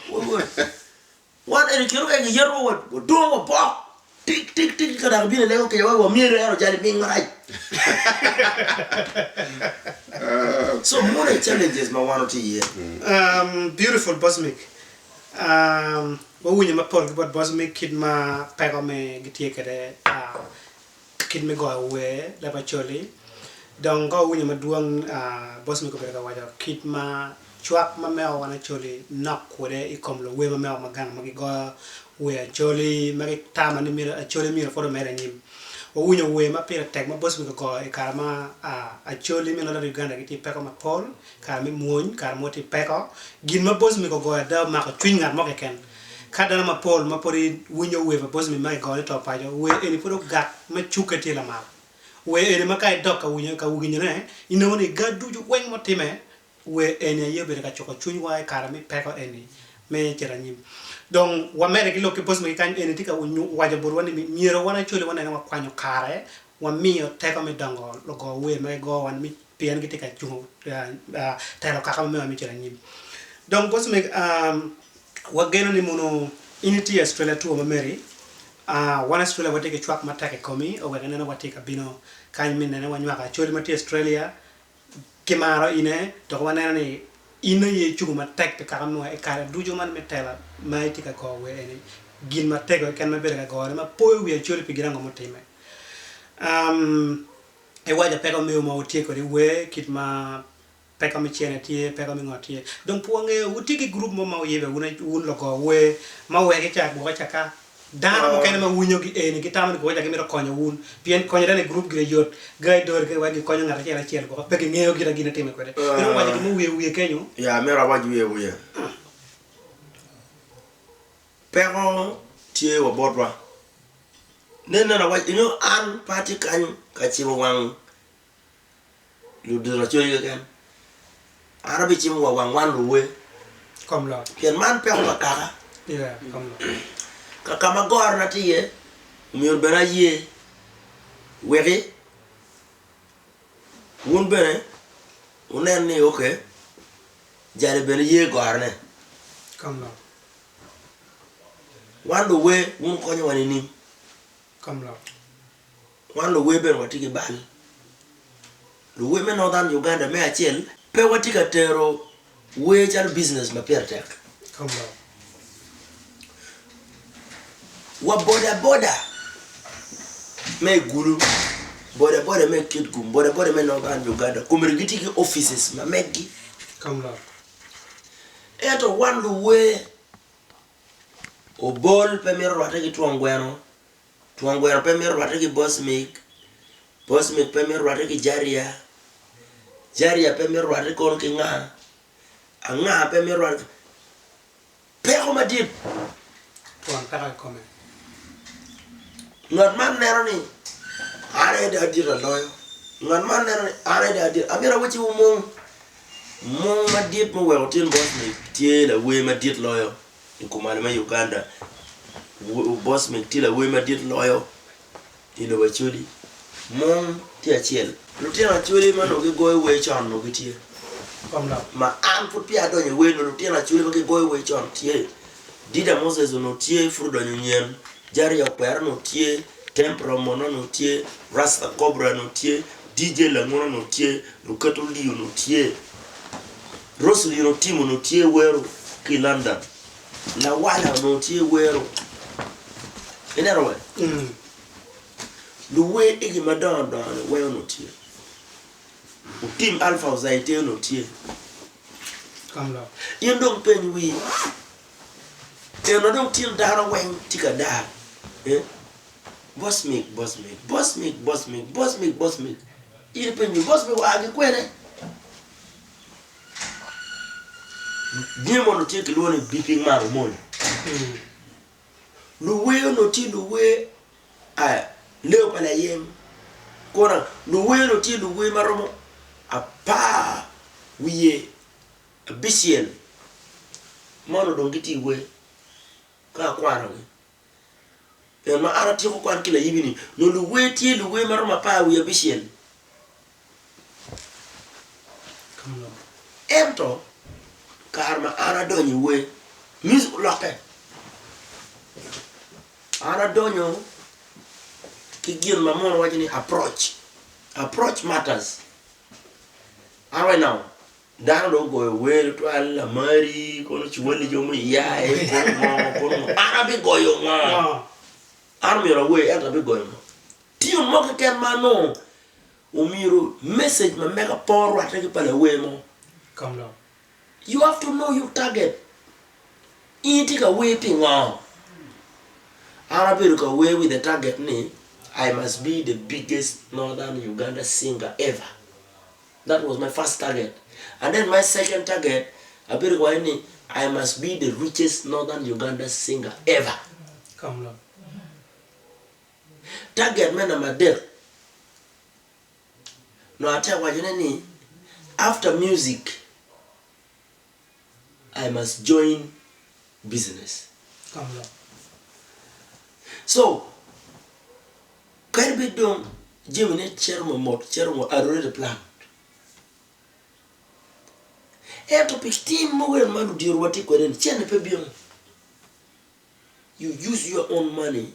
Wan eni kino ka kiyetowa wadong wabok tik tik tik ka dok ibino ilego kica wa myero ento jali ming marac. So mono aye challenges ma wan watye iye. Beautiful Bosmic. Wawinyo mapol ki bot Bosmic kit ma peko me gitye kwede kit me goyo wer leb Acholi. Dong ka wawinyo madwong Bosmic obedo ka waco kit ma. cwak ma meko wan Acholi nok kwede i kom luwer ma meko ma gang ma gigoyo wer Acholi ma gitamo ni myero Acholi myero pwod omede anyim. Wawinyo wer ma pire tek ma Bosmic ogoyo i kare ma Acholi me Northern Uganda gitye i peko mapol, kare me mwony, kare mo tye i peko. Gin ma Bosmic ogoyo ada omako cwiny ngat mo keken. Ka dano mapol ma pwod giwinyo wer pa Bosmic ma kigoyo ni to paco, wer eni pwod ogak ma cukke tye lamal. Wer eni ma ka idok ka winyo ka winyone, inongo ni ga ducu weng mutime, wer eni aye obedo ka cuko cwinywa i kare me peko eni me cito anyim. Dong wamedde ki lok ki Bosmic kany eni tye ka waco botwa ni myero wan Acholi wanene wakwanyo kare wamiyo teko me dongo lugo wer ma gigowa ni pien gitye ka cungo telo kaka ma mewa me cito anyim. Dong Bosmic wageno ni mono in itye i Australia two ma meri Wan Australia watye ki cwak matek i komi oweko ineno watye ka bino kany me nene wanywako Acholi ma tye Australia ki maro ine dok waneno ni in aye icungo matek pi kaka mewa i kare ducu man me tela ma itye ka goyo wer eni gin matego keken ma ibedo ka goyone ma poyo wi Acholi pi gin ango mutime. Iwaco peko mewu ma wutye kwede i wer kit ma Peko me cene tye, peko me ngo tye. Dong pe wangeyo, wutye ki gurup mo ma wuyebe wun wun lugo wer ma wek ica gwoke ca ka dano mukene ma winyo gi eni gitamo ni gwoke ca gimito konyo wun pien konyo dano i gurup gire yot gai dori ke wek gikonyo ngat acel acel gwoke pe gingeyo gin gin itime kwede. Iromo waco gin mo wiye wiye kenyo? Ya amito awac wiye wiye. Peko tye wa botwa. Nen nen awac inongo an pe atye kany ka cimo wang ludito acoli keken an abicimo wa wang wan luwer Kom lok. pien man peko pa kaka Yeah, kom lok. kaka ma gorona tye iye myero bene aye weki wun bene wunen ni ok jali bene ye gorone Kom lok. wan luwer wun wukonyowa nining? Kom lok. Wan luwer bene watye ki bal. Luwer me Northern Uganda me acel pe watye ka tero wer calo business ma pire tek. Wa boda boda me Gulu, boda boda me Kitgum, boda boda me Northern Uganda komiti gitye ki offices ma meggi. Ento wan luwer obol pe mito rwatte ki twon gweno. Twon gweno pe mito rwatte ki Bosmic, Bosmic pe mito rwatte ki Jaria, Jaria pe mito rwatte kono ki nga, anga pe mito rwatte ki Peko madit. Twon peko kikome. Ngat man neno ni an aye dong adit aloyo, ngat man neno ni an aye dong adit, amito awacciwu mung, mung madit muweko tin Bosmic tye lawer madit loyo. I kumalo me Uganda, Bosmic tye lawer madit loyo i lobo Acholi. Mung tye acel. Lutino Acholi ma onongo gigoyo wer con onongo gitye. Ma an pud peya adonyo i wer nongo lutino Acholi ma gigoyo wer con tye. Dida Moses onongo tye pud odonyo nyen, Jaria Okwera onongo tye, Tempra Omona onongo tye, Rasta Cobra onongo tye, DJ Langona onongo tye, Luketo Lee onongo tye. Roslyn Otim onongo tye wero ki i London. Lawala onongo tye wero. Ineno we? Luwer egi madongo dongo ni weng onongo tye. Otim Alpha Ozaite onongo tye. In dong peny wii. Eno dong tin dano weng tye ka daa. Eh? Bosmic, Bosmic, Bosmic, Bosmic, Bosmic, Bosmic. In ipeny wii, Bosmic oa ki kwene? Jami mono tye kilwongo ni beeping man omol. Luwer onongo tye luwer leo pa layeng kona luwer onongo tye luwer ma romo apar wiye abicel ma onongo dong gitye i wer ka akwanogi. Pien ma an atyeko kwan ki layibi-ni, nongo luwer tye luwer ma romo apar wiye abicel. Ento kare ma an adonyo i wer, music olokke. An adonyo ki gin ma mono waco ni approach, approach matters. An right now, Dano dong ogoyo wer tutwal lamari kono ciwali jo mo iyaye kono ngo kono ngo an abigoyo ngo an myero awer ento abigoyo ngo tune mo keken ma anongo omyero message ma mega pe orwatte ki pa lawer mo. You have to know your target. In itye ka wer pingo? An abedo ka wer with the target ni I must be the biggest Northern Uganda singer ever. That was my first target. And then my second target, abedo ka waco ni I must be the richest Northern Uganda singer ever. Kom lok. Target me namba adek, nongo atye ka wacone ni after music, I must join business. Kom lok. So, kadi bed dong jamine cito mamot, cito mamot, I already planned. Ento pi tim mogo eni ma ludito watye kwede-ni, cente pe bino. You use your own money,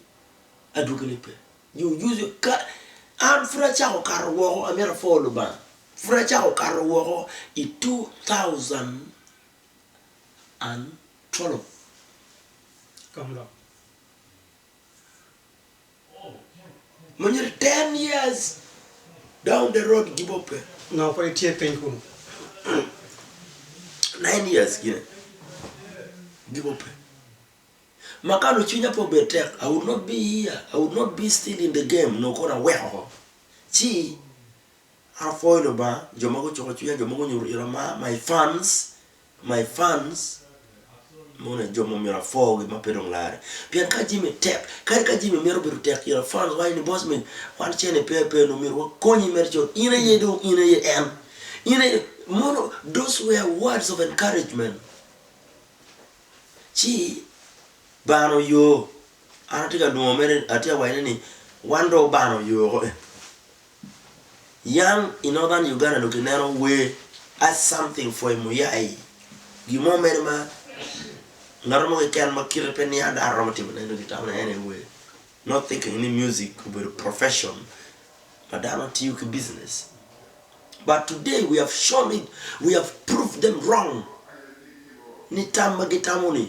adwogine pe. You use your, ka, an pud acako kato woko, amito apwo Lubanga, pud acako kato woko i 2012. Kom lok. Ma nyuto 10 years down the road gibo pe. Nongo pud itye piny kunu. 9 years gine gibo pe. Ma ka onongo cwinya pe obed tek, I would not be here, I would not be still in the game, nongo kono aweko oko. Ci an apwoyo Lubanga, jo ma gucuko cwinya, jo ma gunyuto ira mar, my fans, my fans, mono jo ma myero apwogi ma pe dong larre. Pien ka jami tek, kadi ka jami mito bedo tek ira fans waco ni boss me wan cene pe pe nongo myero wakonyi mere cut, in aye dong in aye en, in aye mono those were words of encouragement. Ci bano yo, an atye ka lwongo mere atye ka wacone ni wan dong obano yo oko. Yam i Northern Uganda onongo kineno wer as something for a muyai, gin mo mere ma ngat mo keken ma kite pe niang dano romo timone onongo kitamo ni en aye wer not thinking ni music obedo profession ma dano tiyo ki business but today we have shown it we have proved them wrong ni tam ma gitamo ni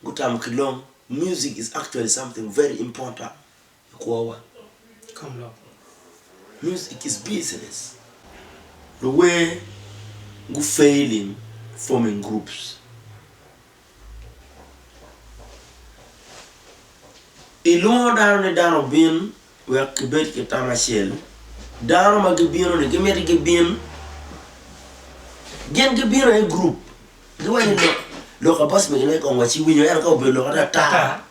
gutamo ki long music is actually something very important i kwowa. Music is business. Luwer gu failing forming groups. Ilwongo dano ni dano obin wek gibed ki tam acel. Dano ma gibino ni gimiti gibin, gin gibino i group. Giwaco ni lok lok a boss mege ne kong wa ci winyo ento ka obedo lok ata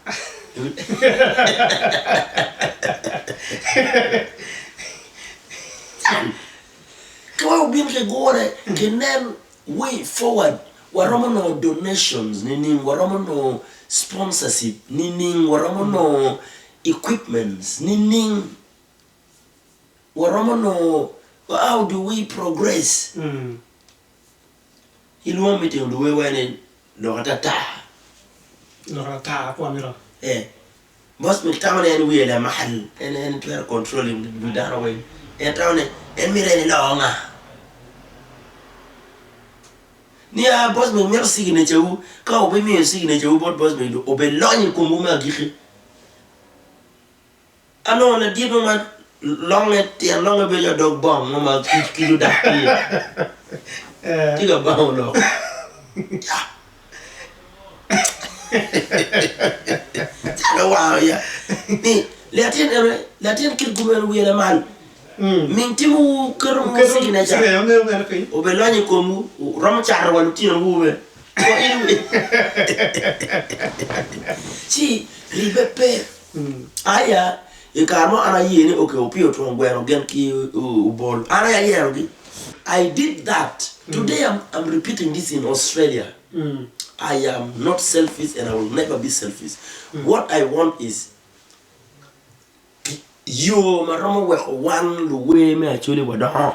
ka wa obin ki gure ki nen way forward waromo nongo donations nining waromo nongo sponsorship nining waromo nongo equipments nining waromo nongo how do we progress. Ilwongo me timo luwe wa ni lok atata. Lok atata kwa mito. Eh. Boss me tamo ni en wiye lamal, en en twero controlling wi dano weng. En tamo ni en mito en elo nga. Ni a boss me mito signature wu, ka wubimiyo signature wu bot boss me obelonyo i komwu me agikki. Anongo ladit mo ma longe tyen longe bedo calo dog bong mo ma kic kic odak iye tye ka bango lok calo wango ya ni latin eno latin kit gumo eno wiye lamal ming timo wu keto wu signature obelonyo i komwu romo cato wa lutino wu bene ci ribbe pe. Aya, i kare mo an aye ni okay Opiyo otwongo gweno gin ki Obol, an aye ayerogi. I did that, today I'm repeating this in Australia, I am not selfish and I will never be selfish, what I want is yo ma romo weko wan luwer me Acholi wadongo.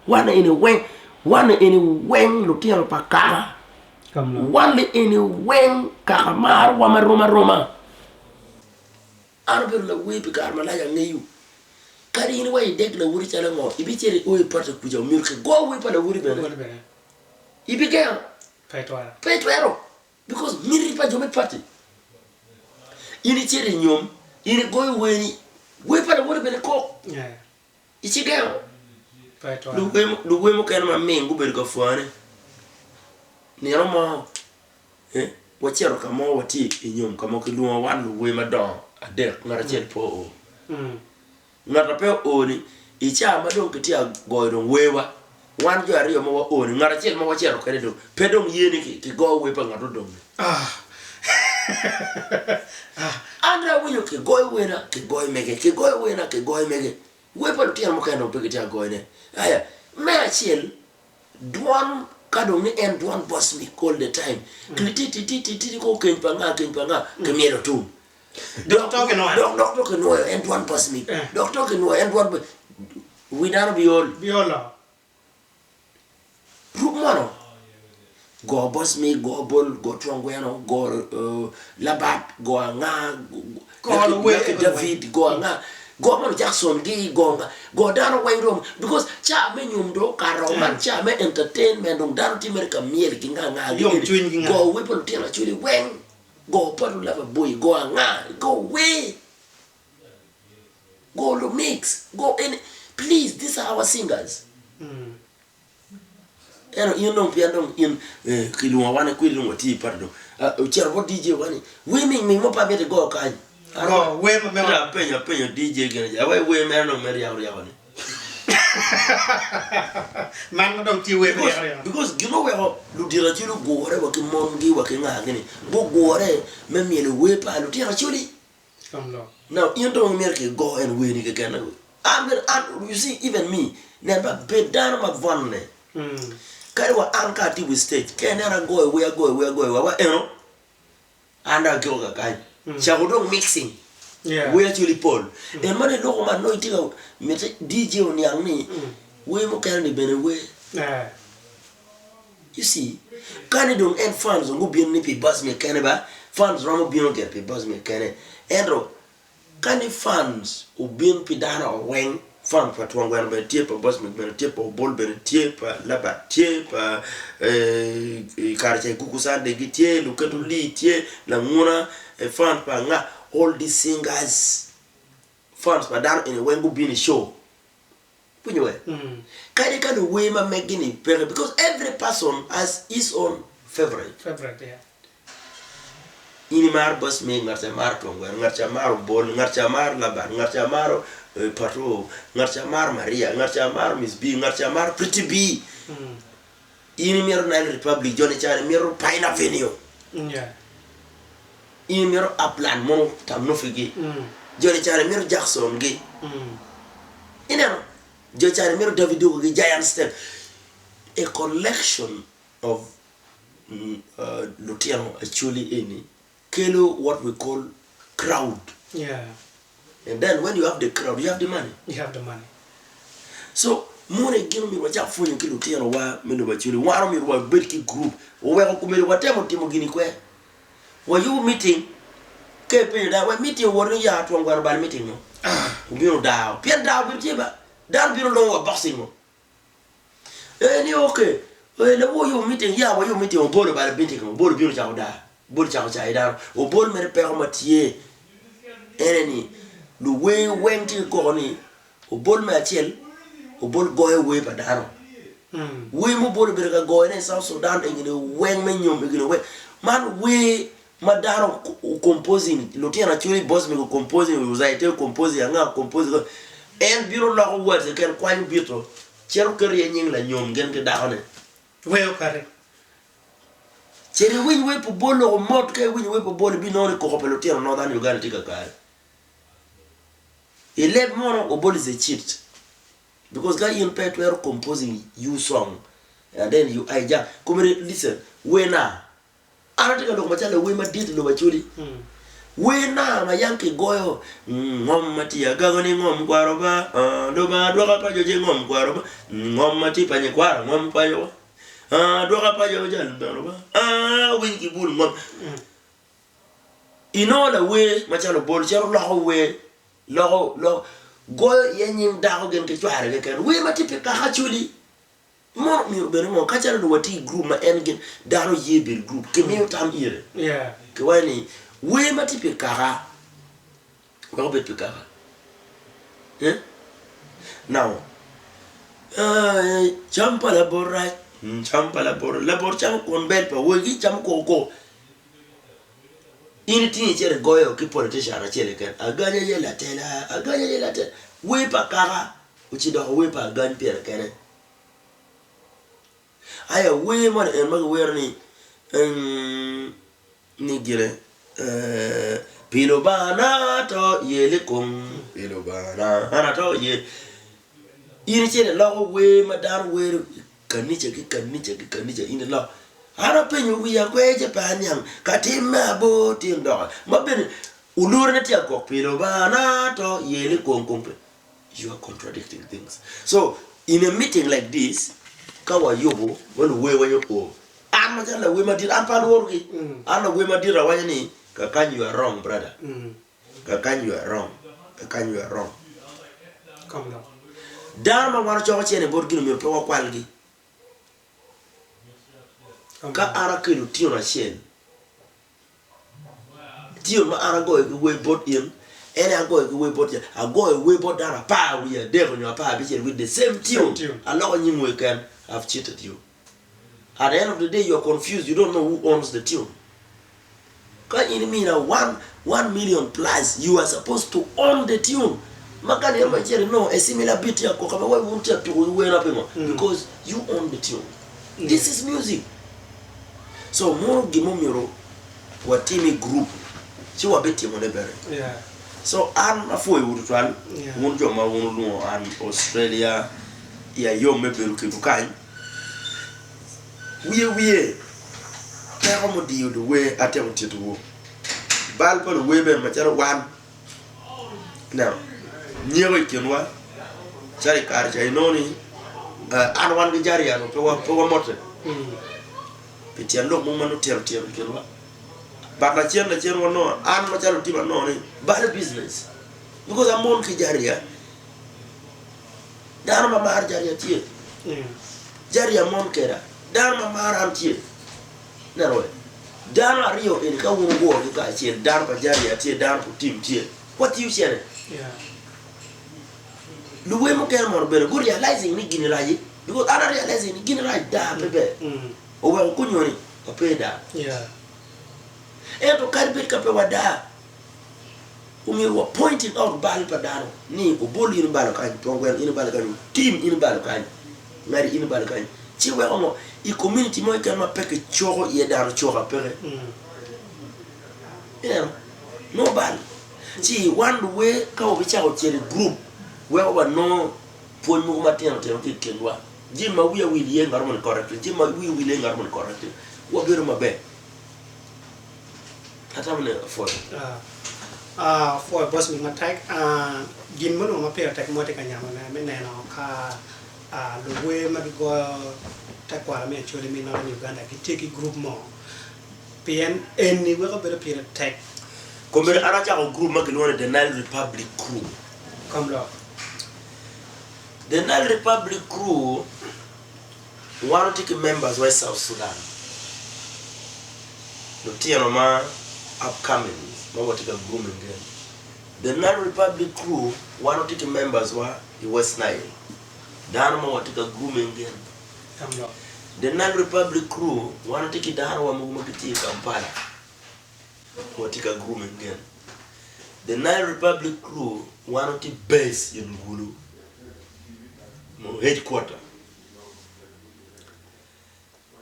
Wan eni weng, wan eni weng lutino pa kaka. Wan eni weng kaka marowa marom aroma. An abedo lawer pi kare malac angeyo. Kadi in wa idek lawoti calo ngo, ibicito i oyo pati kuca omyero kigo wer pa lawoti bene. Ibigengo? Pe itwero. Because miti pa jo me pati. In icito i nyom, in igoyo werni, wer pa lawoti bene kok. Icigengo? Pe twero. Luwer mukene ma ming gubedo ka pwane nino mo wacito ka mo watye i nyom ka mo kilwongo wan luwer madongo adek ngat acel pe oo. Ngat ma pe oo ni i caa ma dong kitye ka goyo dong werwa wan jo aryo ma wa oo ni ngat acel ma wacito kwede dong pe dong ye ni kigo wer pa ngat odong ni. An dong awinyo kigoyo werna kigoyo mege kigoyo werna kigoyo mege Wer pa lutino mukene dong pe gitye ka goyone. Aya, me acel, dwon ka dong ni en dwon Bosmic all the time, kilitititititi ko keny pa nga, keny pa nga, kimyelo tum. Dok to kinwoyo. Dok dok to kinwoyo en dwon Bosmic. Dok to kinwoyo en dwon Bosmic. Wi dano biol. Biolo. Ruk mono, go Bosmic, go bol, go twon gweno, go labat, go anga, Lucky David, go anga, go mono Jackson gi, go nga, go dano weng dong because ca me nyom dong okato man ca me entertainment dong dano tye mere ka myel ki nga nga gi eni, go wer pa lutino acholi weng, go poto lava boy, go anga, go wer. Go lumix, go any, please these are our singers. Ento in dong pien dong in kilwongo wan kwedi dong watye i party dong ocito bot DJ wa ni wer ming ming mo pe amito igo kany. Go wer ma mewa. Apenyo apenyo DJ gin aye awe wer mere dong me ryeko ryeko ni. Man ma dong tye wer me ryeko ryeko. Because gin oweko ludito Acholi ogure wa ki mon gi wa ki nga gi ni gugure me myelo wer pa lutino Acholi. Now in dong imito ki go en weni keken an bene an you see even me nen ba bed dano ma bwonne kadi wa an ka atye i wi stage ka ineno agoyo wer agoyo wer agoyo wer wa eno an dong agiko kakany cako dong mixing wer actually pol en ma dong iloko man nongo itye ka miti DJ oniang ni wer mukene ni bene wer You see, kani dong en funds dong gubino ni pi Bosnia kene ba, funds romo bino gire pi Bosnia kene, ento kani funds obin pi dano weng, funds pa Twon Gweno bene tye, pa Bosmic bene tye, pa Obol bene tye, pa Labat tye, pa kare ca Igugu Sunday gitye, Luketo Lee tye, Languna, funds pa anga, all these singers, funds pa dano eni weng gubino i show. Iwinyo we? Kadi ka luwer ma megi ni peke because every person has his own favorite. Favorite, yeah. In imaro Boss May, ngat ca maro Twon Gweno, ngat ca maro Obol, ngat ca maro Laban, ngat ca maro Pato, ngat ca maro Maria, ngat ca maro Miss B, ngat ca maro Pretty B. In imito Nile Republic, joni ca ni mito Pine Avenue. Yeah. In imito Upland mono tam nufigi. Joni ca ni mito Jackson gi. Ineno, jo ca ni mito Davido gi Giant Step. A collection of lutino acholi eni kelo what we call crowd. Yeah. And then when you have the crowd, you have the money. You have the money. So, moni gin omyero wacak pwonyo ki lutinowa me lobo Acholi. Wan omyero wabed ki group. Oweko komedi watemo timo gini kwe. Wayubo meeting. Ka ipenyo dano, wek meeting owot ni ya twon gweno obalo meeting no. Obino dao. Pien dao bedo tye ba. Dano bino longo wa boxing no. Eh ni okay. Eh lawu oyubo meeting, ya wayubo meeting, obolo obalo meeting no. Obolo obino ocako daa. Obolo ocako cayo dano. Obol mere peko ma tye ene ni luwer weng tye ki koko ni obol me acel obol goyo wer pa dano. Wer ma obol obedo ka goyone i South Sudan egini weng me nyom egini weng. Man wer ma dano o composing lutino Acholi Bosmic o composing Ozaite o composing anga o composing en bino loko words keken kwanyo bito cito keto iye nying lanyom gin ki dakone. Wer okati. Cit iwiny wer pa Obol loko mot ka iwinyo wer pa Obol ibinongo ni koko pa lutino Northern Uganda tye kakare. I leb mono Obol is a cheat because ka in pe itwero composing you song and then you hijack komedi listen wer na An atye ka lok macalo lawer madit i lobo Acholi. Wer na ma yam kigoyo, Ngom ma tye agago ni ngom kwaro ba, Lubanga dwoka paco ce ngom kwaro ba, Ngom ma tye pa nyikwara ngom paco wa, Dwoka paco jal beno ba, Winy ki bul ngom. Inongo lawer macalo Obol cito loko wer, loko, loko, goyo iye nying dako gin ki cware keken. Wer ma tye pi kaka Acholi. Mono myero obed ni ngo? Ka calo dong watye i gurup ma en gin dano ye bedo i gurup, kimiyo tam ire. Kiwaco ni wer ma tye pi kaka wek obed pi kaka. Eh? Now, Cam pa labor rac, cam pa labor, labor camo kwon bel pa wegi camo koko. In itingo icito igoyo ki politician acel keken, agany aye latela, agany aye latela. Wer pa kaka ocidoko wer pa agany pire kene. Aya wer moni en ma kiwero ni ni gine pi Lubanga to yel i kom pi Lubanga ana to yel in icito iloko wer ma dano wero i kanica ki kanica ki kanica in iloko an apenyo wiya kwer ci pe aniang ka tim me abor tin doko ma bene olurone tye agwok pi Lubanga to yel i kom kom pe You are contradicting things. So, in a meeting like this, ka wayubo, ma luwer wanyo o, an macalo lawer madit, an pe alworogi. An lawer madit awaco ni, kakany you are wrong brother. Kakany you are wrong. Kakany you are wrong. Kom dok. Dano ma wan ocoko cene botgi ni myero pe wakwalgi. Kom Ka dok. an akelo tino acel, Tyen ma an agoyo ki wer bot in, en aye agoyo ki wer bot ja, agoyo wer bot dano 13 nyo 15 with the same tune, aloko nying wer keken, I've cheated you. At the end of the day you are confused, you don't know who owns the tune. Ka in imina 1 million plus, you are supposed to own the tune. Ma ka nino macel inongo a similar beat tye akoka ma wai wun tye atuko ki werna pingo? Because you own the tune. This is music. So mono gin ma omyero watim i gurup ci wabitimone bene. So an apwoyowu tutwal wun jo ma wun wulwongo an Australia i ayom me bedo kedwu kany. Wiye wiye peko mudiyo luwer atemo titowu. Bal pa luwer bene macalo wan ineno nyeko i kinwa calo i kare ca inongo ni an wan ki jari yamo pe wamote pi tyen lok mogo ma nongo tino tino i kinwa but lacen lacen wanongo an macalo otim anongo ni bad business because amon ki jariya dano ma maro jariya tye jariya mon keda dano ma maro an tye ineno we dano aryo eni ka wun wuguro gi kacel dano pa jariya tye dano pa otim tye watiyo cene luwe mukene mono bene gu realizing ni gini raci because an a realizing ni gini rac daa pe ber oweko kunyoni wape daa ento kadi bed ka pe wadaa omyero wa pointing out bal pa dano ni obol in ibalo kany twon gweno in ibalo kany otim in ibalo kany ngadi in ibalo kany ci weko ngo i community mo keken ma pe kicoko iye dano coka peke ineno no bal ci wan luwer ka wabicako cito i gurup weko wanongo pwony mogo matino tino ki i kinwa jami ma wiya wil iye ngat moni correct jami ma wiyi wil iye ngat moni correct wabedo maber atamo ni apwoyo. Apwoyo boss mi matek gin ma onongo ma pire tek ma watye ka nyamo ne me neno ka luwer ma gigoyo tekwaro me Acholi me Northern Uganda gitye ki gurup mo pien eni weko bedo pire tek. Kombeddi an acako gurup ma kilwongo ni The Nile Republic Crew. Kom lok. The Nile Republic Crew wan watye ki members wa i South Sudan, lutino ma upcoming ma watye ka grooming gi. The Nile Republic Crew wan watye ki members wa i West Nile, dano ma watye ka grooming gin. Kom lok. The Nile Republic Crew wan watye ki dano wa mogo ma gitye i Kampala ma watye ka grooming gin. The Nile Republic Crew wan watye base in Gulu, headquarter.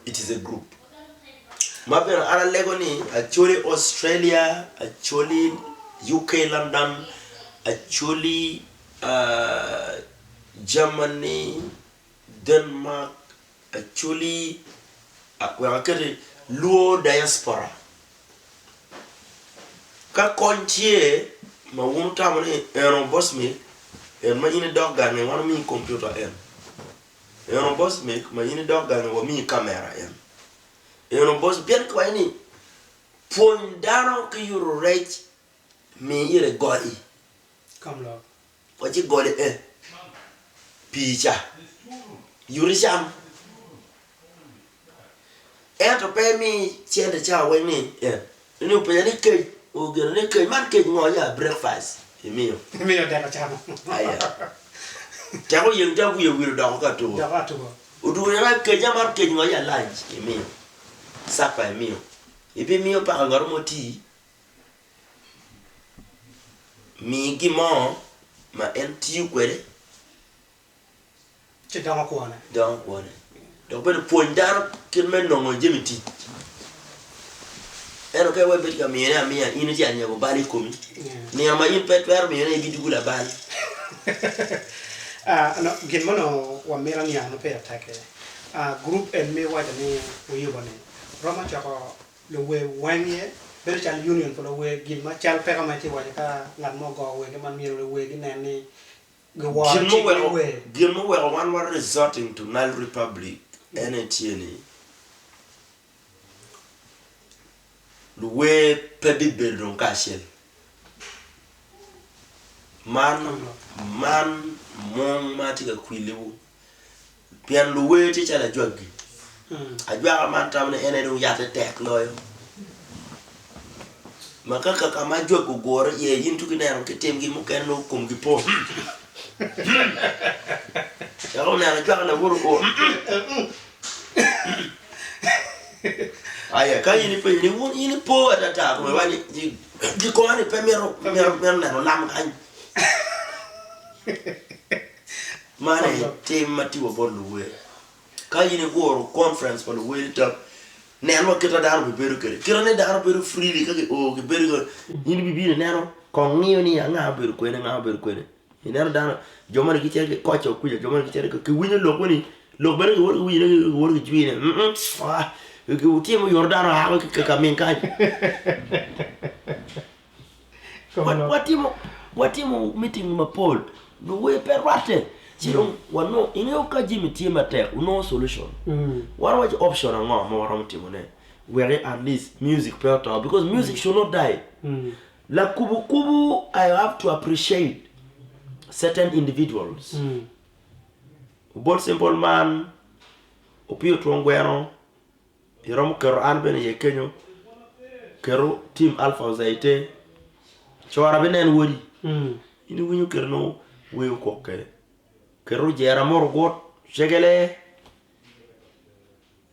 It is a group ma bene an alego ni Acholi Australia, Acholi UK London, Acholi Germany, Denmark, Acholi wek aketi Luo diaspora. Ka kony tye ma wun wutamo ni eno Bosmic en ma in idok gangi wan wamiyi kompiuta en, eno Bosmic ma in idok gangi wamiyi kamera en, eno Bosmic pien kiwaco ni pwony dano ki yuto rec mi ire goli. Kom lok. Wa ci goli e pii ca yuti cam ento pe imi cente ca weng ni en ni openja ni kec ogeno ni kec man kec ngo ya breakfast imiyo Imiyo dek ocamo. Aya. Tek oyeng te wiye wil odoko ka tuko. Doko atuko. Odwogo nyaka kec amaro kec ngo ya lunch imiyo. Supper imiyo. Ibimiyo paka ngat mo tii. Mi gin mo ma en tiyo kwede. Ci dongo kwone. Dongo kwone. Dok bene pwony dano kit me nongo jami tic. Ento ka iwek bedo ka miyone amiya, in itye ka nyebo bal i komi. Nino ma in pe itwero miyone ibidwogo labal. Ah, no, gin ma onongo wamito niang ma pire tek-ki, ah, gurup en ma iwaco ni wuyubo-ni romo coko luwer weng iye, bedo calo union pa luwer, gin ma cal peko ma itye ka waco ka ngat mo ogo wer ki man myero luwer ginen ni giworo Gin cik me muweko wer. gin muweko wan wa resorting to Nile Republic en aye tye ni luwer pe bibedo dong kacel. Man man mung ma atye ka kwiliwu pien luwer tye calo ajwagi. Ajwaka man tamo ni en aye dong yatte tek loyo. Ma ka ka ma ajwagi ogure iye in tuk ineno ki timgi mukene nongo komgi po. Cako neno ajwaka lawote o. Aya ka in ipenyo ni wun in ipo atata kome wa ni gikoma ni pe mito mito mito neno lam kany. Man aye tim ma tye wa bot luwer. Ka in iguro conference pa luwer i town, nen wa kit ma dano bibedo kwede. Kite ni dano bedo freely ka gio gibedo ka in ibibino ineno kong ngiyo ni anga obedo kwene nga obedo kwene. Ineno dano jo moni gicito gikoco kuca jo moni gicito giwinyo lok moni lok bene giwoto ki winyone giwoto ki jwine tye muyuto dano aa ki ka ming kany watimo watimo meeting mapol luwer pe rwatte ci dong wanongo ingeyo ka jami tye matek wunongo solution wan waco option ango ma waromo timone wek at least music pe oto because music should not die. Lakubu kubu I have to appreciate certain individuals Obol simple man opiyo twon gweno iromo keto an bene iye kenyo keto team alpha ozaite cora binen wodi in iwinyo kite nongo wer okok kwede keto ojera murugut cegele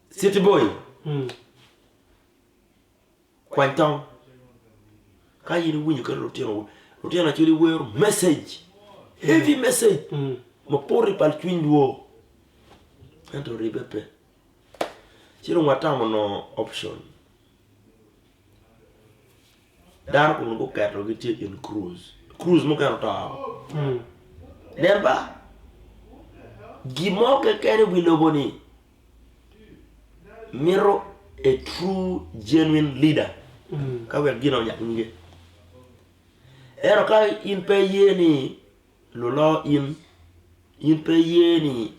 city boy. Kwany tong. Ka in iwinyo kit lutino, lutino actually wero message, heavy message ma poto i pal cwiny lwor ento ribbe pe. Ci dong watamo nongo option. Dano kong guketo gitye in cruise, cruise mukene oto woko. Nen ba, gin mo keken i wi lobo-ni mito a true genuine leader ka wek gin onyak nyige. Ento ka in pe iye ni lulo in, in pe iye ni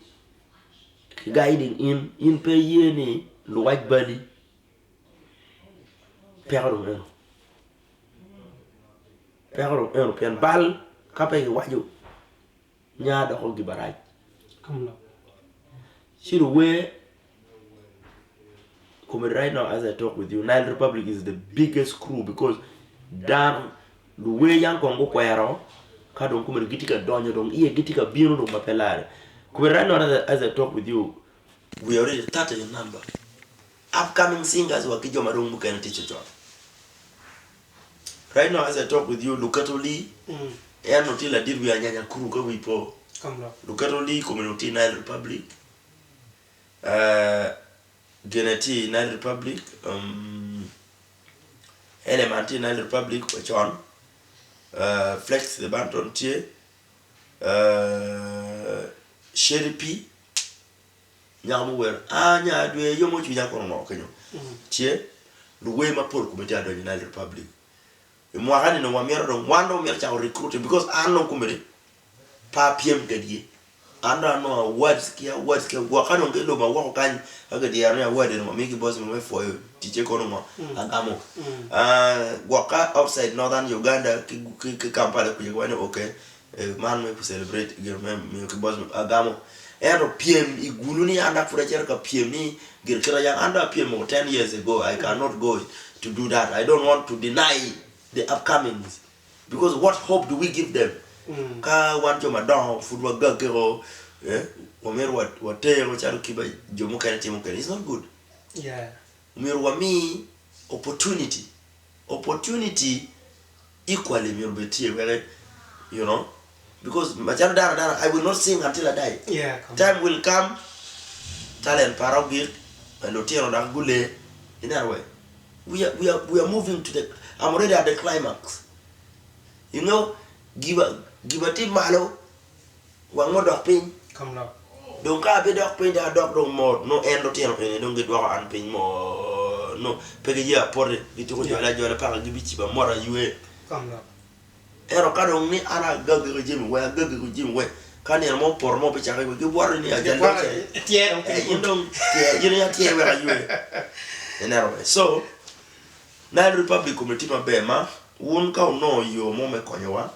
ki guiding in, in pe iye ni luwac bali, peko dong eno. Peko dong eno pien bal ka pe kiwaco nya doko gin marac. Ci luwer kome right now as I talk with you Nile Republic is the biggest crew because dano luwer yang kong gukwero ka dong kome gitye ka donyo dong iye gitye ka bino dong ma pe lare. Kome right now as I talk with you we are already 30 in number upcoming singers wa ki jo ma dong mukene tye cocot. Right now as I talk with you Luketo Lee en onongo tye ladit wi anyanya crew ka wi po. Luketo Lee kome onongo tye i Nile Republic. Gene tye i Nile Republic. Eleman tye i Nile Republic wa con. Flex the Banton tye. Sherry P Nyako muwero a nya dwe yomo cwinya kono ngo kenyo tye luwer mapol kome tye adonyo i Nile Republic i mwaka ni dong wamito dong wan dong wamito cako recruiting because an dong komedi pe apyem kedgi an dong anongo awards ki awards ki gwok dong ki lobo ma woko kany ka kidyero ni award eni wamiyo ki boss me pwoyo ticce kono ngo agamo gwok ka outside northern Uganda ki Kampala kuca giwaco ni okay Man me celebrate gin me miyo ki bot agamo ento pyem i gulu ni an dok pud acito ka pyem ni gin kita yang an dong apyem moko 10 years ago I cannot go to do that I don't want to deny the upcomings because what hope do we give them? Ka wan jo madongo pud wagaggeo, eh, wamito watero calo kit ma jo mukene timo kwede, it's not good. Yeah. Myero wami opportunity, opportunity equally myero obed tye wek you know, because macalo dano adana I will not sing until I die. Yeah, come. Time will come, talent para ogik, lutino dok gule, ineno we? We are, we are, we are moving to the, I'm already at the climax. You know, giba, giba tye malo, wang ma odok piny. Kom lok. Dong ka abidok piny dok adok dong mot, nongo en lutino eni dong gidwoko an piny mot, nongo pe giye apote, gituko jole ajola paka gibiciba mot aywe. Kom lok. Ento ka dong ni an agaggi ki jami weng, agaggi ki jami weng, ka nino mo poto mo bicake weng, gibwoto ni ajal dong ce. Ityer dong Eh, in dong tyer, in aye atyer wek aywe. Ineno be? So, Nile Republic Committee maber ma wun ka wunongo yo mo me konyowa,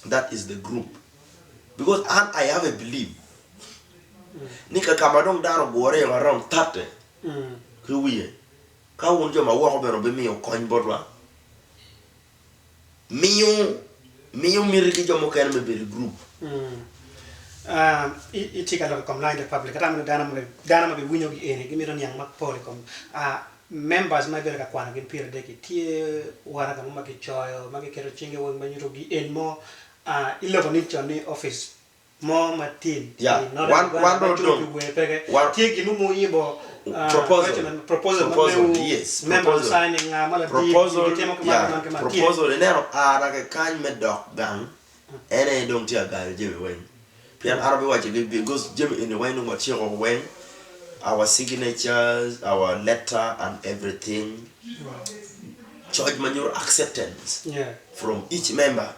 that is the group. Because an I have a belief ni ka ka ma dong dano ogure iye around 30 ki wiye, ka wun jo ma woko bene wubimiyo kony botwa, Miyo miyo miti ki jo mukene me bedo i gurup. Itye ka lok i kom Nile Republic, atamo ni dano dano ma giwinyo gi eni gimito niang mapol i kom members ma ibedo ka kwano gin 30 tye waraga mo ma kicoyo ma giketo cingi weng ma nyuto gi en mo iloko ni con ni office mo matin Yeah, i Northern wan Uganda wan ma dong culo dong pi wer peke. wan Tye gin mo muyubo proposal document proposal ma proposal mewu yes member proposal signing nga ma ladit proposal gitimo ki man yeah ki man ki man tye. proposal ineno ara ki kany me dok gang en aye dong tye agayo jami weng pien an abiwaco gi because jami eni weng dong waciko weng our signatures our letter and everything coc ma nyuto acceptance Yeah. from each member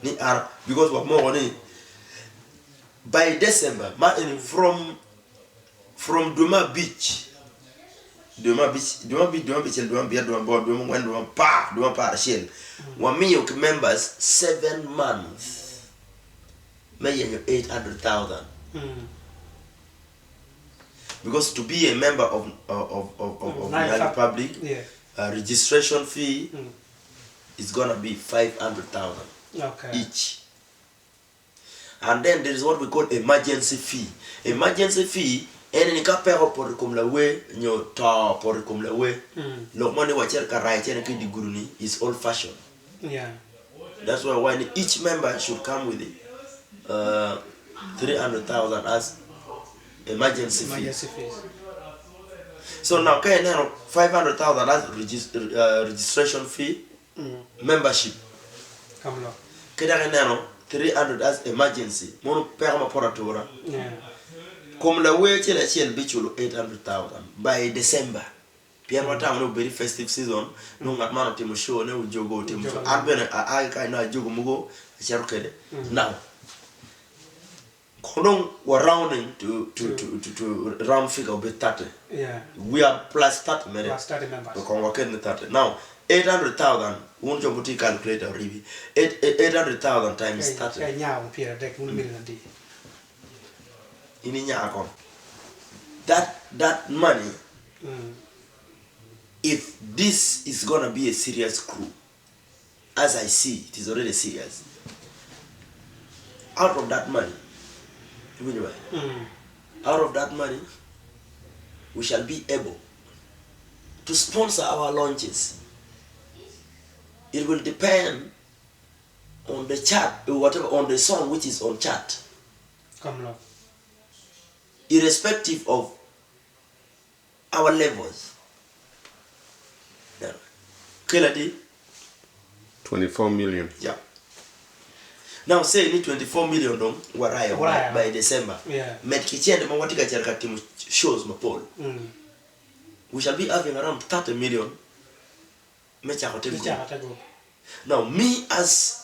ni ara because wamoko ni By December ma eni from from dwe me abic dwe me abic dwe me abic dwe me abicel dwe me abiro dwe me aboro dwe me angwen dwe me apar dwe me apar acel wamiyo ki members 7 months me yenyo 800,000 because to be a member of of of of, of Nile Nile Fab- Republic Yeah. registration fee is gonna be 500,000 each. And then there is what we call emergency fee. Emergency fee ene ni ka peko opoto i kom lawer nyo to opoto i kom lawer, lok mo ni wacito ka rayo cene ki i dye gudo ni is old fashion. Yeah. That's why why ni each member should come with 300,000 as emergency fee. Emergency fees. So now ka ineno 500,000 as registration fee, membership. Kam lok. Ki dok ineno 300 as emergency mono peko ma poto atura. Yeah. Kom lawer acel acel biculo 800,000 by December. Pien watamo ni obed i festive season, nongo ngat man otimo show ne ojogo otimo show. An bene aa ki kany nongo ajogo mogo acito kwede. Now, kono dong wa rounding to, to, to, to, to round figure obed 30. Yeah. We are plus 30 mere. Plus 30 members. Kong waket ni 30. Now, 800,000, wun jo muti calculator oribi. 800,000 times Ka 30. ka inyawo 30 un million adi. In inyako. That money, if this is gonna be a serious crew, as I see, it is already serious. Out of that money, iwinjo ba? Out of that money, we shall be able to sponsor our launches. It will depend on the chart, whatever, on the song which is on chart, Kom lok. Irrespective of our levels. Now, Keladi, 24 million. Yeah. Now say ni 24 million dong warayo Warayo. by December. Yeah. Med kichende ma watye ka cito ka timo shows mapol. We shall be having around 30 million me cako te Me group. cako te group. Now me as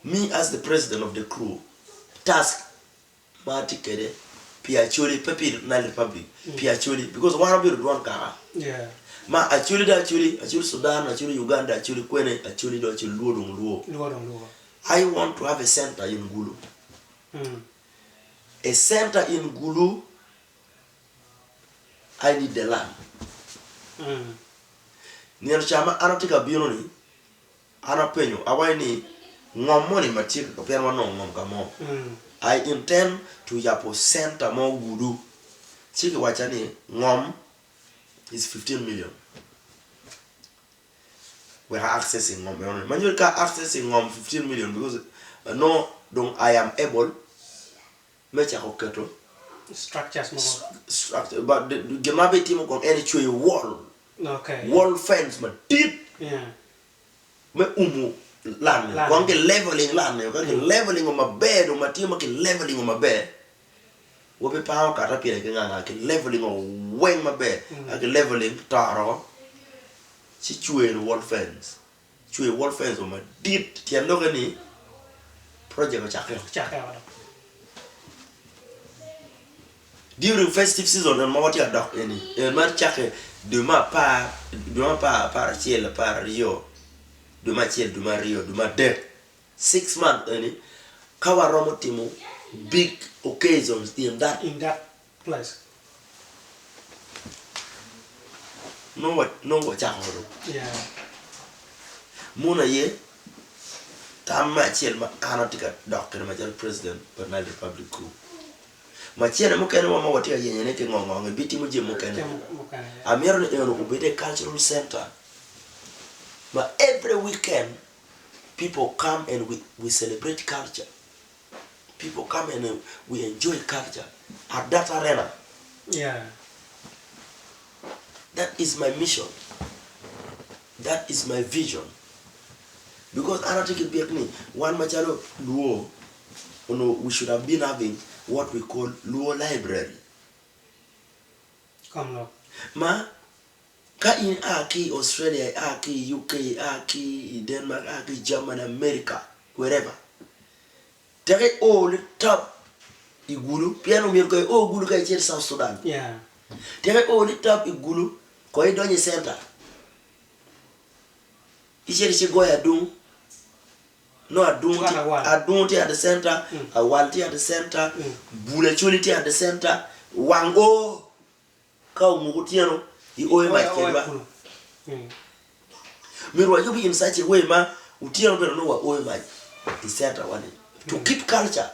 the president of the crew task ma atye kwede pi Acholi pe pi Nile Republic pi Acholi because wan wabedo dwon kaka Yeah. ma Acholi do Acholi, Acholi Sudan, Acholi Uganda, Acholi kwene, Acholi do Acholi Luo dong Luo. Luo dong Luo. I want to have a center in Gulu. A center in Gulu, I need the land. Nino ca ma an atye ka bino ni, an apenyo, awaco ni Ngom moni ma tye ka pien wanongo ngom ka mo. I intend to yabo center mo gudu ci kiwacca ni ngom is 15 million wek a access i ngom enoni. Ma nyuto ni ka a access i ngom 15 million because nongo dong I am able me cako keto Structures mogo. structure but gin ma abitimo kong en cweyo wall, Okay. wall fence madit. Yeah. Me umo lan-ni, kong ki leveling lan-ni, ka ki leveling-o maber dong ma tye ma ki leveling-o maber, wabipango katapila ki nga nga ki leveling-o weng maber, ka ki leveling toro ci cwero wall fence, cweyo wall fence o madit tyen lokke ni project ocakke. During festive season en ma watye ka dok eni en ma cakke dwe me apar, dwe me apar, aparacel, apararyo, dwe me acel, dwe me aryo, dwe me adek, 6 months eni ka waromo timo big occasions in that In that place. Nongo nongo wacako dong. Munu aye tam me acel ma an atye ka dok kwede macalo president pa Nile Republic Group. Macene mukene wa ma watye ka yenyone ki ngo ngo bitimo jami mukene. Amito ni eno obed a cultural center ma every weekend people come and we celebrate culture, people come and we enjoy culture at that arena. That is my mission, that is my vision because an atye ki byek ni wan macalo luo onongo we should have been having what we call Luo library. Ma ka in ia ki i Australia, ia ki i UK, ia ki i Denmark, ia ki i Germany, America, wherever, tek i o litap i gulu, pien omyero ka i o gulu ka icito i South Sudan, tek i o litap i gulu kong idonyo i center, icito icigoyo adung, Nongo adungo tye, adungo tye at the center, awal tye at the center, bul acholi tye at the center, wang o ka omuk otyeno ioyo mac kedwa. Myero wayubi in such a way ma otyeno bene nongo waoyo mac i center wa ni to keep culture.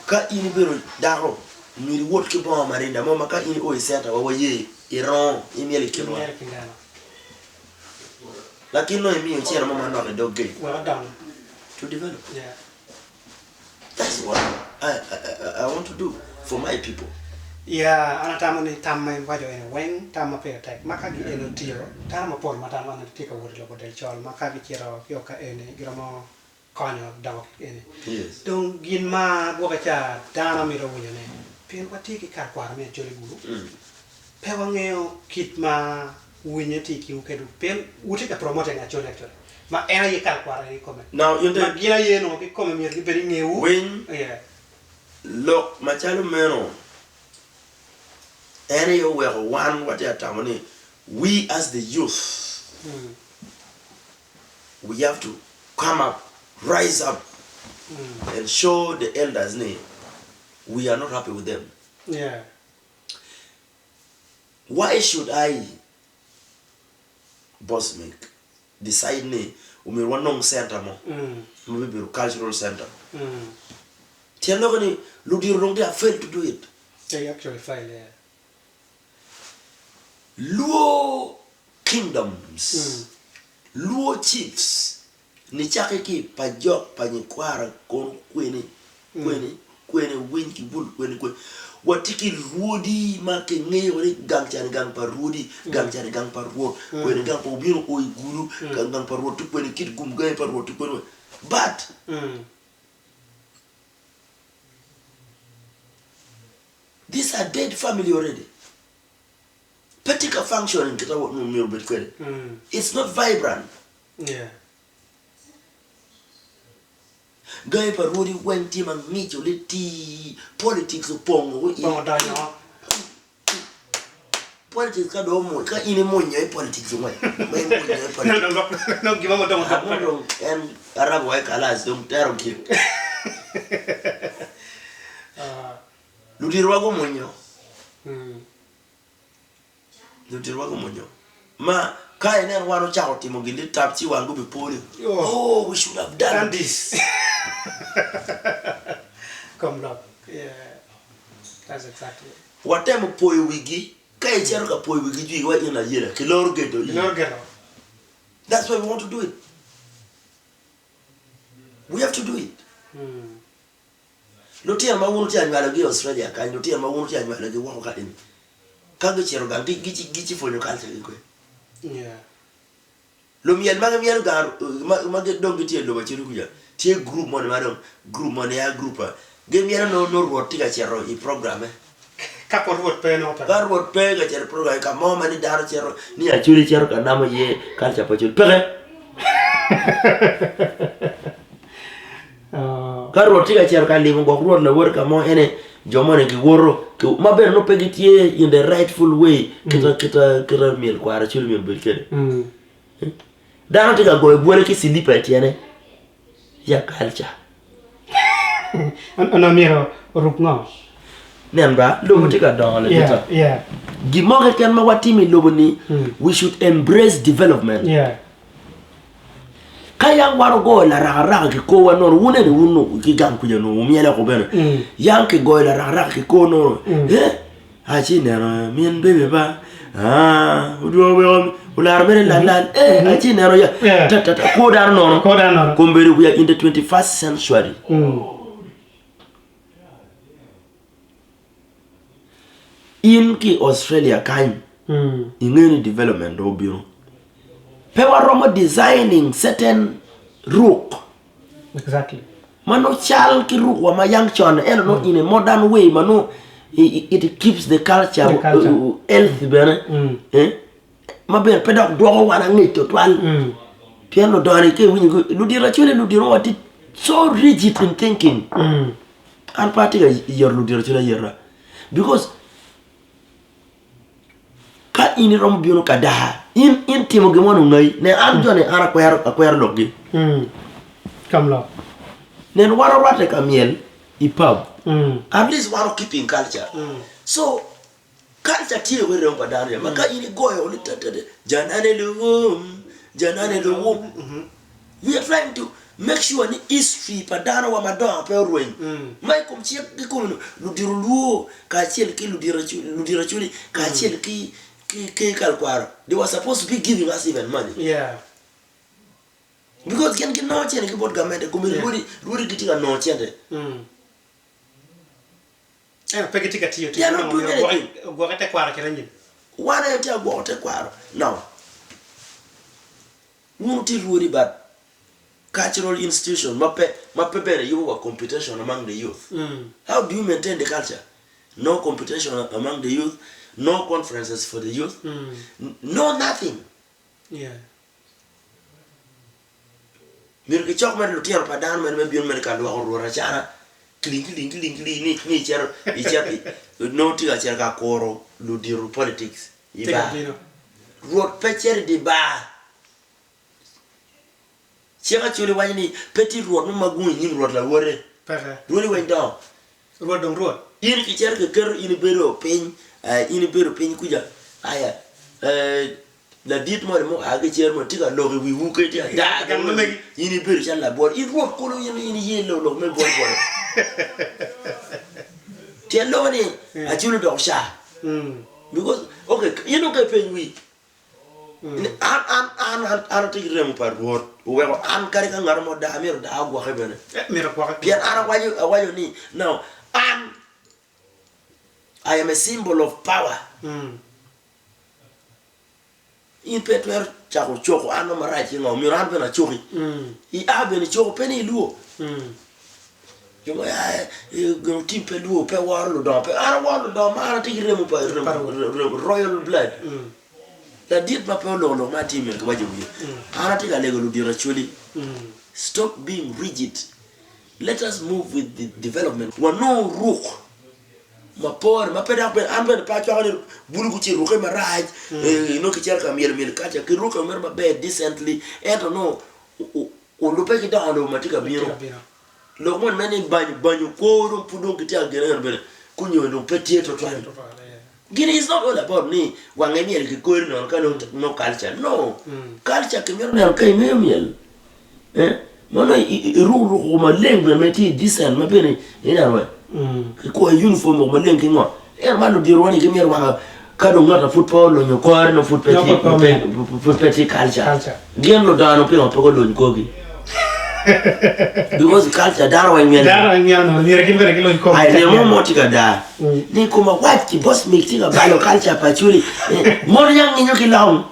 Ka in ibedo dako, myero iwot ki bongo marinda mo ma ka in io i centa wa waye irongo imyel i kinwa. Latin nongo imiyo cene mo manok i dog gate to develop. That's what I, I, I want to do for my people. Ya, an atamo ni tam ma iwaco eni weng tam ma pire tek ma ka gi eni otiyo, dano mapol ma tam man tye ka wot i lobo del col ma ka gicito ki o ka eni giromo konyo dongo kit eni. Dong gin ma gwoke ca dano mito winyo ne, pien watye ki kar kwaro me Acholi Gulu, pe wangeyo kit ma winye tye i kinwu kedwu, pien wutye ka promoting Acholi actually, ma en aye kar kwaro eni kikome, ma gin aye nongo kikome myero gibed i ngewu. Winy lok macalo meno en aye oweko wan watye ka tamo ni we as the youth we have to come up, rise up and show the elders ni we are not happy with them. Why should I, Bosmic, decide ni omyero wanong center mo ma bibedo cultural center? Tyen lokke ni ludito dong they have failed to do it. They actually failed, yeah. Luo kingdoms, Luo chiefs nicakke ki i pa jok pa nyikwara kono kwene, kwene, kwene winy ki bul kwene kwene. Watye ki rwodi ma kingeyo ni gang cani gang pa rwodi, gang cani gang pa rwot, kwene gang pa obino o i gulu, gang pa rwot tye kwene, kit gum gangi pa rwot tye kwene. But These are dead family already. Pe tye ka functioning kit ma myero obed kwede. It's not vibrant. Gangi pa rwodi weng tye ma ngico litii, politics opongo iye. Politics ka dong omwony, ka in imwonyo i politics weng, ma imwonyo i politics. Nongo gima mo dong odok. Amo dong en arabo wa i kalas dong tero gin. Luditowa gumwonyo. Luditowa gumwonyo. Ma. Ka inen wan ocako timo gin litap ci wan gubi po ni, Oh, we should have done this. Kom lok. Yeah. That's exactly. Watemo poyo wigi, ka icito ka poyo wigi jwi wa in ayela, kiloro gedo in. Kiloro gedo. That's why we want to do it. We have to do it. Lutino ma wun wutye ka nywalogi i Australia kany, lutino ma wun wutye ka nywalogi woko ka eni, ka gucito gang gici pwonyo culture gi kwe. Lumyel ma gimyelo gang ma dong gitye i lobo acel kuca, tye group moni ma dong group moni a group a gimyelo nongo rwot tye ka cito i programme. Ka pud rwot pe nongo pe. Ka rwot pe ka cito i program ka mo ma ni dano cito ni Acholi cito ka namo iye culture pa Acholi peke. Ka Rwot tye ka cito ka limo gwok Rwot lawote ka mo ene jo moni giwoto ma bene nongo pe gitye in the rightful way kita kita kita myel kwaro acel myel obed kwede. Dano tye ka goyo bwole ki cilipa i tyene ya kalca. Onongo myero oruk ngo? Nen ba, lobo tye ka dongo ladita. Gin mo keken ma watimo i lobo-ni, we should embrace development. Ka yam wan ogoyo larakaraka ki korwa nono, wun eni wun ki gang kuca nongo wumyelo woko bene. Yam kigoyo larakaraka ki kor nono, eh, a ci ineno min baby ba, ah, odwogo weko olaro mere lal lal, eh, a ci ineno ya, ta ta ta, kwo dano nono. Kwo dano nono. Kombeddi we are in the 21st century. In ki i Australia kany, ingeyo ni development dong obino. Pe waromo designing certain ruk ma nongo cal ki rukwa ma yang con ento nongo in a modern way ma nongo it keeps the culture healthy bene ma bene pe dok dwoko wan angec tutwal pien ludongo-ni ka iwinyo ludito acwali ludito wa tye so rigid in thinking. An pe atye ka yero ludito acel ayera because ka in iromo bino ka daa in in timo gin mo ni ongayi nen an joni an akwero akwero lokgi nen wan orwatte ka myel i pub at least wan wa keeping culture so Culture tye wek remo pa dano ya ma ka in igoyo ni tatata janane luwum janane luwum we are trying to make sure ni history pa dano wa madongo pe orweny ma i kom cik kikome ni ludito luo kacel ki ludito acholi kacel ki ker kalkwaro they were supposed to be giving us even money because gin ginongo cente ki bot gamente kome rwodi gitye ka nongo cente. Ento pe gitye ka tiyo tic They are ma not onongo doing myero anything. ogwoki tekwaro cito anyim. Wan aye tye ka gwoko tekwaro. Now, wun wutye rwodi but cultural institution ma pe ma pe bene yubo wa competition among the youth. How do you maintain the culture? No competition among the youth, no conferences for the youth, no nothing. Yeah. Myero kicok mere lutino pa dano mene me bino mere ka lwoko rwot acana kiling kiling kiling kiling ni ni icito icito nongo tye ka cito ka kuro ludito politics i Tye ka bar. bino. Rwot pe cito i dye bar. Cik Acholi waco ni pe tye rwot mo ma gungo i nyim rwot lawote. Peke. Rwodi weng dongo. Rwot dong rwot. In kicito kiketo in ibedo piny in ibedo piny kuca aya Ladit moni mua ki i cer moni tye ka lok i wiwu kadi tye ada Gang ma megi. In ibedo calo labwor. In Rwot kulu in in iye lok lok me bwol bwol. Tyen loko ni Acholi odoko ca. Because okay in dong ka ipeny wi ni an an an an an atye ki remo pa Rwot oweko an kadi ka ngat mo odaa myero odaa ogwoke bene. Myero ogwoke. Pien an awaco awaco ni now an I am a symbol of power. In pe itwero cako coko an ma marac ki ngo, myero an bene acoki. Ia bene icoko pe ni ilwor. Jo mo ya gin otim pe lwor, pe woro ludongo, pe an aworo ludongo ma an atye ki remo pa royal blood. Ladit ma pe oloko lok ma atye myero kiwac i wiye. An atye ka lego ludito Acholi, stop being rigid, let us move with the development. Wanongo ruk ma pore ma pe dok bene an bene pe acwako ni bulu gucito rukke marac nongo kicito ka myelo myel kaca ki rukke mere maber decently ento nongo olubbe ki dongo lobo ma tye ka bino lok moni me ni banyo banyo kwo dong pud dong kitye ka gene eno bene kunyo dong pe tye twatwal. Gini is not all about ni wange myel ki kori nono ka nongo no culture. No. Culture kimito neno ka ingeyo myel. Eh? Ma nongo iruko ruko maleng bene ma itye decent ma bene ineno we. Ki kwoyo uniform woko maleng ki ngo. Ento man ludito wa ni gimito wanga ka dong ngat ma pud pe olonyo kore nongo pud pe tye pud pe tye culture. Gin ludano pingo pe gulony korgi? Because culture dano weng myel. Dano weng myel nono myero gin bene gilony korgi. Ai nino mo mo tye ka daa ni koma wac ki boss mig tye ka balo culture pa Acholi. Mon yang nginyo ki long.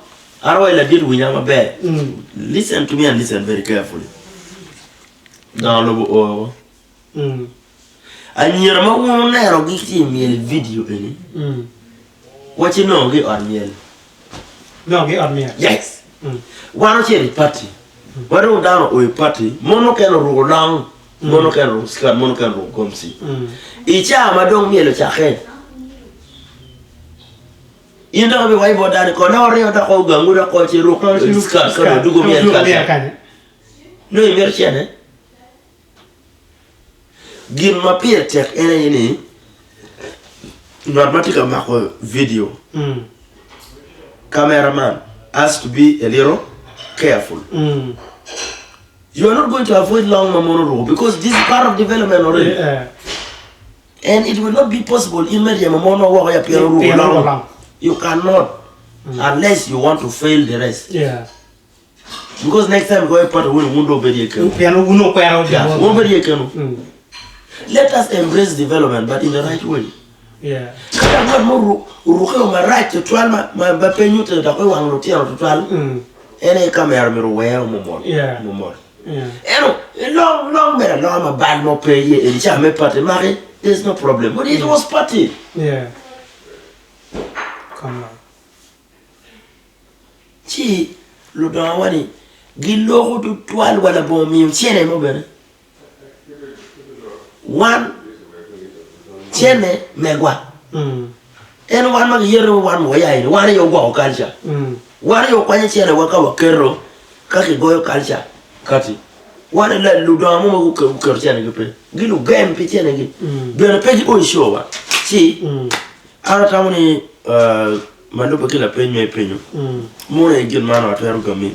Arwayi ladit winya maber. Listen to me and listen very carefully. Dongo lobo oo woko. Anyira ma wun wunenogi tye i myel i vidio eni, waci nongo gi i ot myel. Nongo gi i ot myel? Yes. Wan ocito i pati, wa dong dano o i pati, mon mukene oruko long, mon mukene oruko skirt, mon mukene oruko gomci. I caa ma dong myel ocakke, in dok ibiwaco bot dano ni kono oringo dok ogangu dok ko ci ruk skirt ka dong odwogo myel kaca. Nongo imito cene? Gin ma pire tek en aye ni ngat ma tye ka mako vidio camera man has to be a little careful you are not going to avoid long ma mon oruko because this is part of development already and it will not be possible in me ryemo mon ma woko ya pien oruko long you cannot unless you want to fail the rest. Because next time go part wun wun do bed ye kenu. Pien wun okwero Yeah, wun bed ye kenu. Let us embrace development but in the right way. Yeah. Kata ngat mo oruke o marac tutwal ma ma ma pe nyute dok i wang lutino tutwal. En aye kamera myero ower mumol. Yeah. Mumol. Yeah. Eno long long mere alonga ma bal mo pe iye eni ca me party maki there's no problem but it was party. Yeah. Come on. Ci ludongowa ni giloko tutwal wa labongo miyo cene mo bene. Wan cene megwa. En wan ma giyero ni wan waya eni wan aye ogwoko kalca. Wan aye wakwanyo cene wa ka waketo ka kigoyo kalca kati. Wan aye ludongo mo ma guketo cene gi pe. Gilugem pi cene gi. Bene pe gioyo show wa. Ci an atamo ni Ma lubbe ki lapeny ma ipenyo, mono aye gin man watwero gami?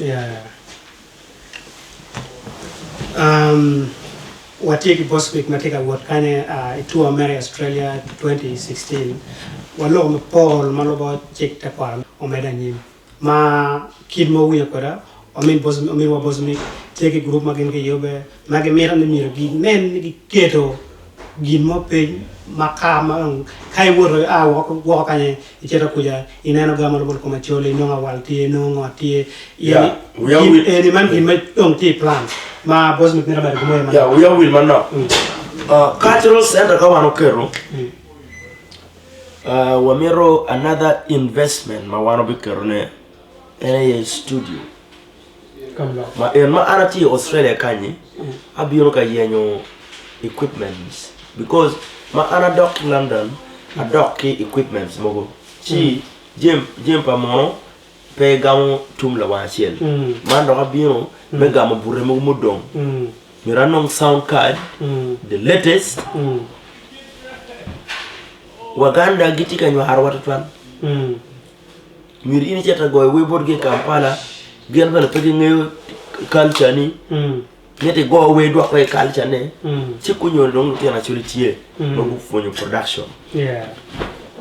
Watye ki Bosmic ma tye ka wot kany i tour mere i Australia 2016. Waloko mapol ma lubo cik tekwaro omedde anyim ma kit ma wuwinyo kweda ominwa Bosmic tye ki gurup ma gin giyube ma gimito ni myero ginen ni giketo gin mo piny ma ka ma dong ka iwoto ia woko kany icito kuca ineno gamo lubol kom acholi inongo awal tye inongo ngo tye eni man gin ma dong tye i plan ma Bosmic mito medo ki moyo manok. Wiya owil manok. Cultural center ka wan oketo wamito another investment ma wan obiketone en aye studio. Ma en ma an atye i Australia kanyi abino ka yenyo equipments because ma an adok ki London adok ki equipments mogo ci jami pa munu pe gamo tum lawang acel man dok abino me gamo bute mogo mudong myero anong sound card the latest Waganda gitye ka nywarowa tutwal. Myero in icit ka goyo wer botgi i Kampala, gin bene pe gingeyo culture ni, mito igo wer idwok i culture ne, ci kunyo dong lutino actually tye ma gupwonyo production. An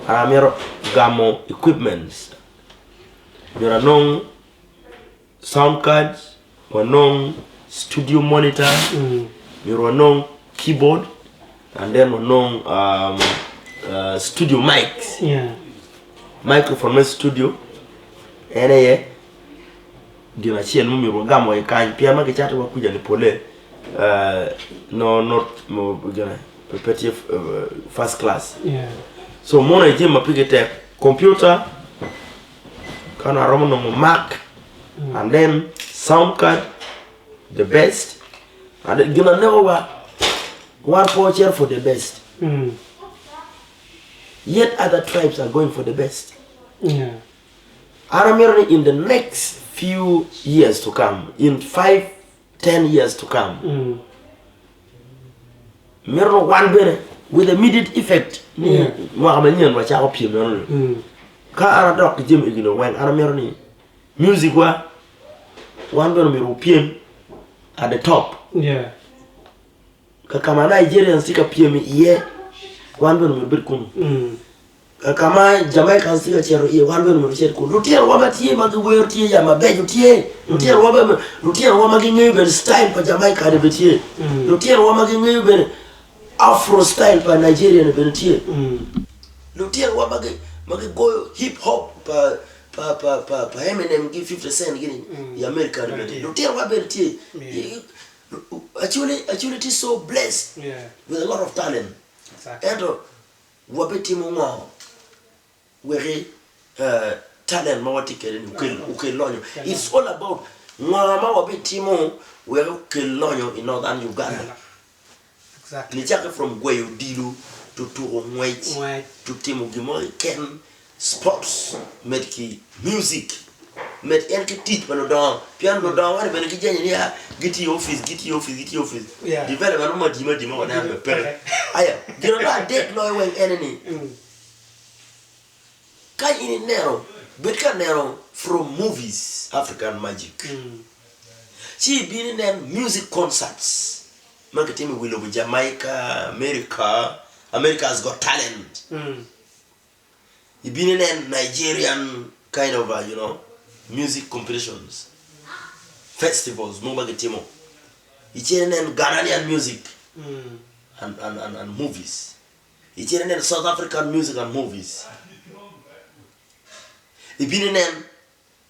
amito gamo equipments, myero anong sound cards, wanong studio monitor, myero wanong keyboard and then wanong studio mics, microphone me studio en aye gin acel ma myero wagam wa ki kany pien ma kicato wa kuca ni pole nongo pe tye first class so mono aye jami ma pigi tek computer. Ka onongo aromo nongo Mac and then sound card the best and then gin anekowa wan pe wacito for the best yet other tribes are going for the best an amito ni in the next few years to come in 5 10 years to come mito ni wan bene. With immediate effect ni mwaka manyen wacako pyem eno ni. Ka an adok ki jami egi dong weng an amito ni music wa wan bene omyero wupyem at the top. Ka ka ma Nigerians tye ka pyem iye wan bene omyero wabed kunu. Ka ka ma Jamaicans tye ka cito iye wan bene omyero wacit kunu. Lutinowa ma tye ma giwero tye ya mabeco tye. Lutinowa bene lutinowa ma gingeyo bene style pa Jamaica ni bene tye. Lutinowa ma gingeyo bene Afro style pa Nigeria ni bene tye. Lutinowa ma ma gigoyo hip hop pa pa pa pa pa Eminem ki 50 Cent gini i America ni bene tye. Lutinowa bene tye. Actually actually tye so blessed with a lot of talent. Ento Wabitimo ngo weki talent ma watye kwede ni okel lonyo? It's all about ngo ma wabitimo wek okel lonyo i Northern Uganda. Nicakke from gweyo odilo to tuko ngwec to timo gin mo keken sports med ki music med en ki tic pa ludongo pien ludongo wani bene gijenyo niya gitiyo i opic gitiyo i opic gitiyo i opic development mo madima adima waneno bene peke aya gin ma dong adek loyo weng ene ni ka in ineno bed ka neno from movies African magic ci ibino inen music concerts ma kitimo i wi lobo Jamaica, America, America's got talent. Ibino inen Nigerian kind of you know music competitions, festivals mogo ma gitimo. Icito inen Ghanaian music and, and, and, and movies. Icito inen South African music and movies. Ibino inen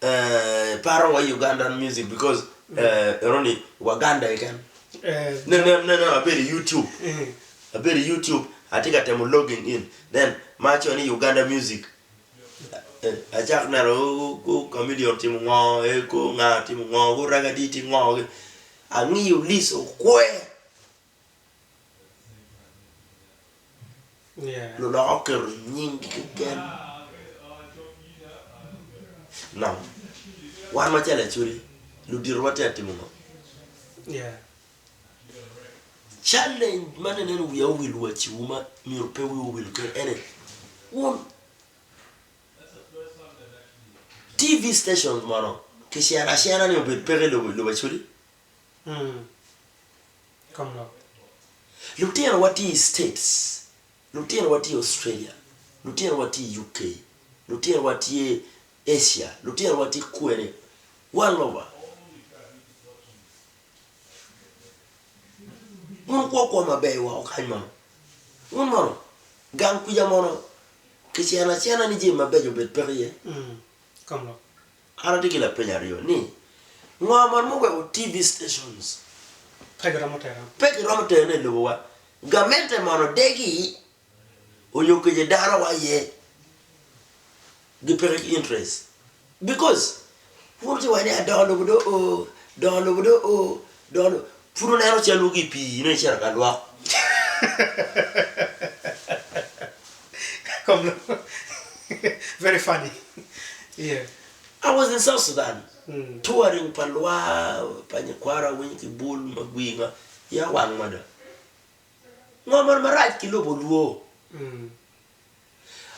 uh, paro wa Ugandan music because uh, eroni Waganda keken. Ne, ne, ne, ne, abedo i YouTube. Abedo i YouTube, atye ka temo logging in. Then, ma acoyo ni Uganda music. Acako neno ko Chameleon timo ngo, eh, ko nga timo ngo, ko Ragga Dee timo ngo. Angiyo list okwe. Luloka oketo nyinggi keken. Now, wan macalo Acholi, luditowa tye ka timo ngo? Challenge ma nene wiya owil waciwu ma myero pe wiwu owil kwede ene, wun TV stations mono kiceno acena ni obed peke i lobo Acholi? Lutinowa tye i States, lutinowa tye i Australia, lutinowa tye i UK, lutinowa tye Asia, lutinowa tye kwene, world over. Wun wukwo kwo maber woko kany mono? Wun mono gang kwica mono kiceno acena ni jami mabeco obed peke iye? An atye ki lapeny aryo ni, Ngo ma romo weko TV stations Pe giromo tero. pe giromo terone i lobowa? Gamente mono degi onyo kece dano wa aye gipeke ki interest? Because pud tye wa ni adoko lobo do oo, dongo lobo do oo, dongo lobo pud wuneno calwu ki i pii nongo icito ka lwok. Kom lobo. Very funny. Yeah. I was in South Sudan touring pa lwa pa nyikwara winy ki bul magwir nga iya wang mada. Ngo mono marac ki lobo luo?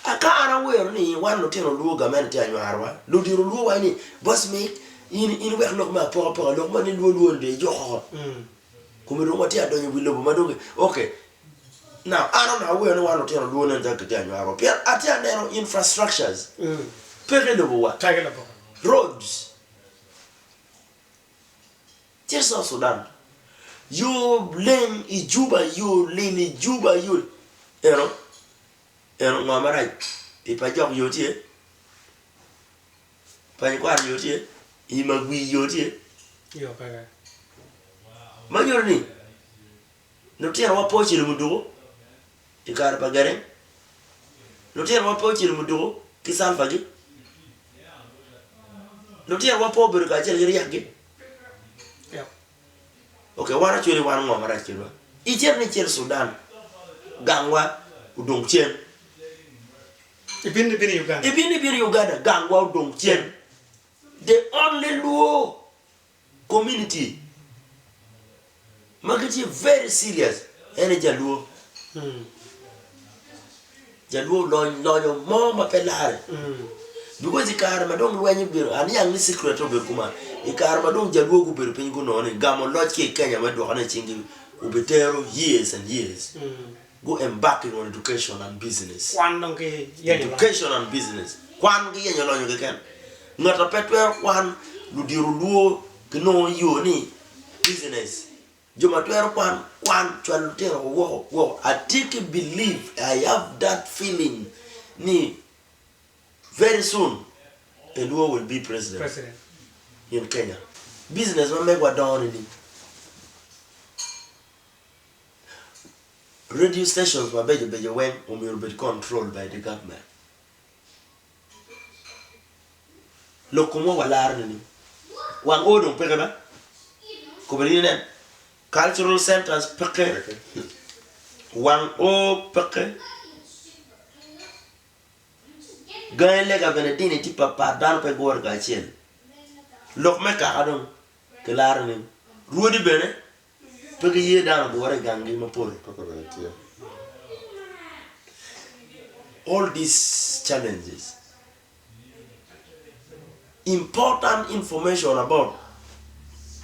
Aka an awero ni wan lutino luo gamente tye anywarowa, ludito luo waco ni boss mik in in wek lok me apoka poka lok mo ni luo luo ni dong ijoko kome dong watye adonyo i wi lobo ma dong ok Now, an onongo awinyo ni wan lutino luo nen calo kitye anywaro pien atye aneno infrastructures peke i lobowa, Peke i lobowa. roads. Cit South Sudan, yo leng i Juba, yo lil i Juba, yo eno eno ngo marac i Pajok yo tye, Panyikwaro yo tye, i Magwi yo tye. Yo peke. Ma nyuto ni Lutinowa pe ocelo muduku i kare pa Gareng. Lutinowa pe ocelo muduku ki Salva-gi. Lutinowa pe obedo kacel ki ryekgi. Ok, wan acwali wan ngo marac kedwa? Icito ni icito Sudan, gangwa odong cen. Ibino ibino i Uganda. Ibino ibino i Uganda, gangwa odong cen. The only Luo Community ma gitye very serious en aye ja luo. Jaluo olony lonyo mo ma pe lare. Because i kare ma dong lweny obedo, aniang ni secret obedo kuman, i kare ma dong Jaluo gubedo piny gunongo ni gamo loc ki i Kenya me dwokone i cinggi obitero years and years. Gu embarking on education and business. Kwan dong ki yenyo lonyo. Education and business. Kwan ki yenyo lonyo keken. Ngat ma pe twero kwan, ludito luo ginongo yo ni business. Jo ma twero kwan, kwan, cwalo lutino woko woko. Atye ki believe, I have that feeling ni very soon a Luo will be president in Kenya. Business ma megwa dongo nining? Radio stations mabeco beco weng omyero obed controlled by the government. Lok komwa walaro nining? Wang oo dong peke ba? Kobedi ni nen, cultural centers peke, wang oo peke, gangi lega bene dini tye papat dano pe gure kacel. Lok me kaka dong kilaro nining? Rwodi bene pe giye dano ogure i ganggi mapol. All these challenges, important information about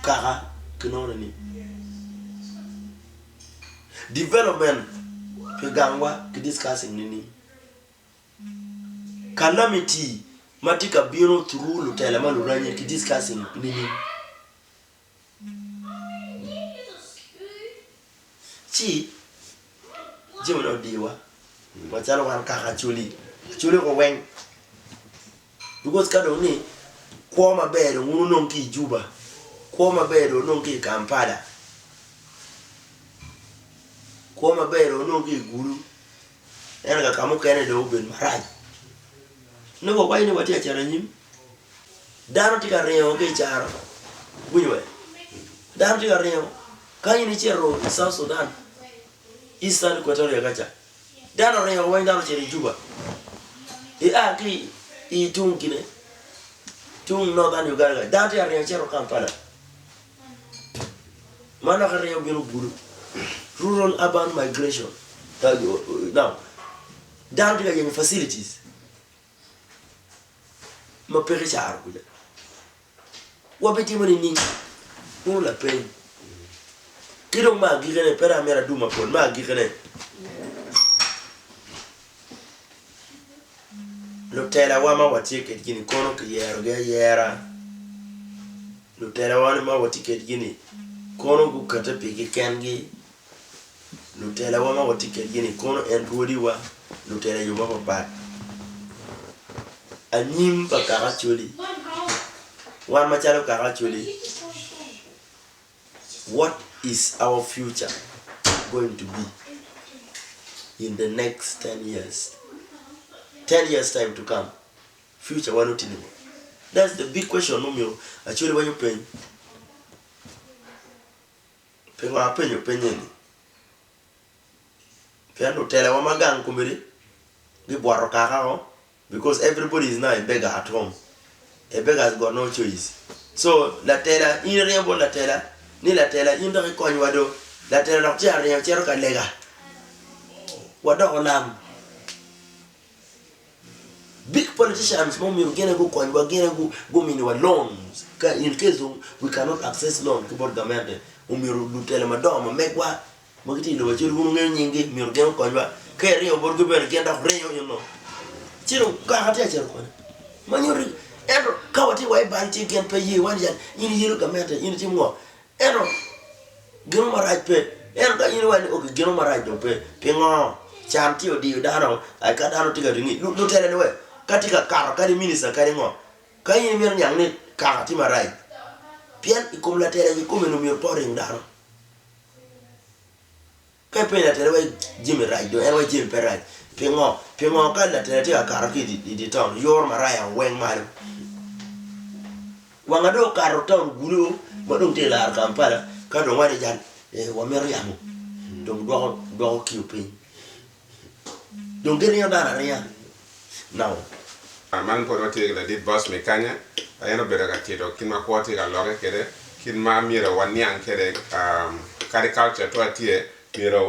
kaka kinongo ni development pi gangwa ki discussing nining? Calamity ma tye ka bino through lutela ma luranye ki discussing nining? Ci jami dong odiwa macalo wan kaka Acholi, Acholi oko weng because ka dong ni kwo maber dong wun wunong ki i Juba, kwo maber dong wunong ki i Kampala, kwo maber dong wunong ki i Gulu ento ka ka mukene dong obedo marac nongo wawaco ni watye ka cito anyim. Dano tye ka ringo ki i caro. Iwinyo be? Dano tye ka ringo. Ka in icito i South Sudan, Eastern Equatoria ka ca, dano oringo weng dano ocito i Juba. Ia ki i tung kine, tung Northern Uganda ka, dano tye ka ringo cito Kampala. Ma dok ringo bino Gulu. Rural urban migration. Now, dano tye ka yenyo facilities. ma peke caro kuca. Wabitimo nining? Wun lapeny. Ki dong me agikine, pe dong amito adum mapol, me agikine, lutelawa ma watye kwedgi-ni kono kiyerogi ayera, lutelawa ma watye kwedgi-ni kono gukette pigi kengi. Lutelawa ma watye kwedgi-ni kono en rwodiwa, lutela i yo mapatpat. Anyim pa kaka Acholi, wan macalo kaka Acholi, what is our future going to be in the next 10 years, 10 years time to come, future wa nongo tye ningo? That's the big question ma omyero Acholi weng openy. Pingo apenyo peny eni? Pien lutelawa ma gang komedi gibwoto kaka o because everybody is now a beggar at home. A beggar has got no choice. So latela in iringo bot latela ni latela in dok ikonywa do. Latela dok tye aringo cito ka lega. Wadoko lam. Big politicians ma omyero gin aye gukonywa gin aye guminiwa loans ka in case dong we cannot access loan ki bot gamente omyero lutela madongo ma megwa ma gitye i lobo acel wun wungeyo nyinggi myero gin okonywa ka iringo botgi bene gin dok ringo ino ci dong kaka tye ka cito kwene ma nyuto ni ento ka watye wa i bal ci gin pe ye wa ni in iyelo gamente in itimo ngo Ento gin mo marac pe. Ento ka in iwaco ni ok gin mo marac dong pe, pingo can tye odiyo dano aye ka dano tye ka ringi? Lutela ni we ka tye ka kato kadi minista kadi ngo, ka in imito niang ni kaka tye marac pien i kom latela kikome ni myero pe oring dano. Ka ipenyo latela wai jami rac dong en wai jami pe rac pingo? Pingo ka latela tye ka kato ki i dye taun yoro maraya weng malo? Wanga dong okato taun Gulu ma dong tye ka laro Kampala ka dong waco ni jal wamito yamo dong dwoko kiyo piny dong giringo dano aringa now. Man pwod watye ki ladit boss me kanya, en obedo ka tito kit ma kwo tye ka lokke kwede, kit ma myero waniang kwede kadi culture twa tye myero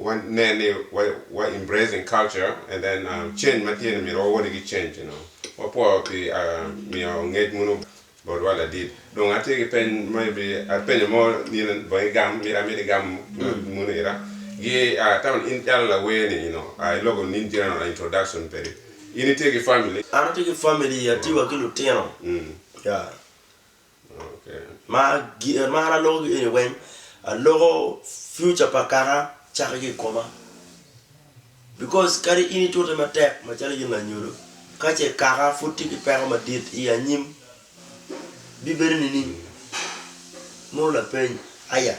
Wa nen ni wa wa embracing culture and then change ma tye ni myero wa woti ki change you know. Wa pwoyo pi miyo ngec munu bot wa ladit. Dong atye ki peny maybe apenyo mo in bong igam miti amiti igam munu ira gi atamo ni in calo lawer ni you know iloko nin general introduction pedi in itye ki family. An atye ki family atye wa ki lutino yeah. Ma gin ma an aloko ki eni weng aloko future pa kaka cake ki i koma because kadi in itute matek macalo in lanyodo ka ce kaka pud tye ki peko madit i anyim bibedo nining? Mono lapeny aya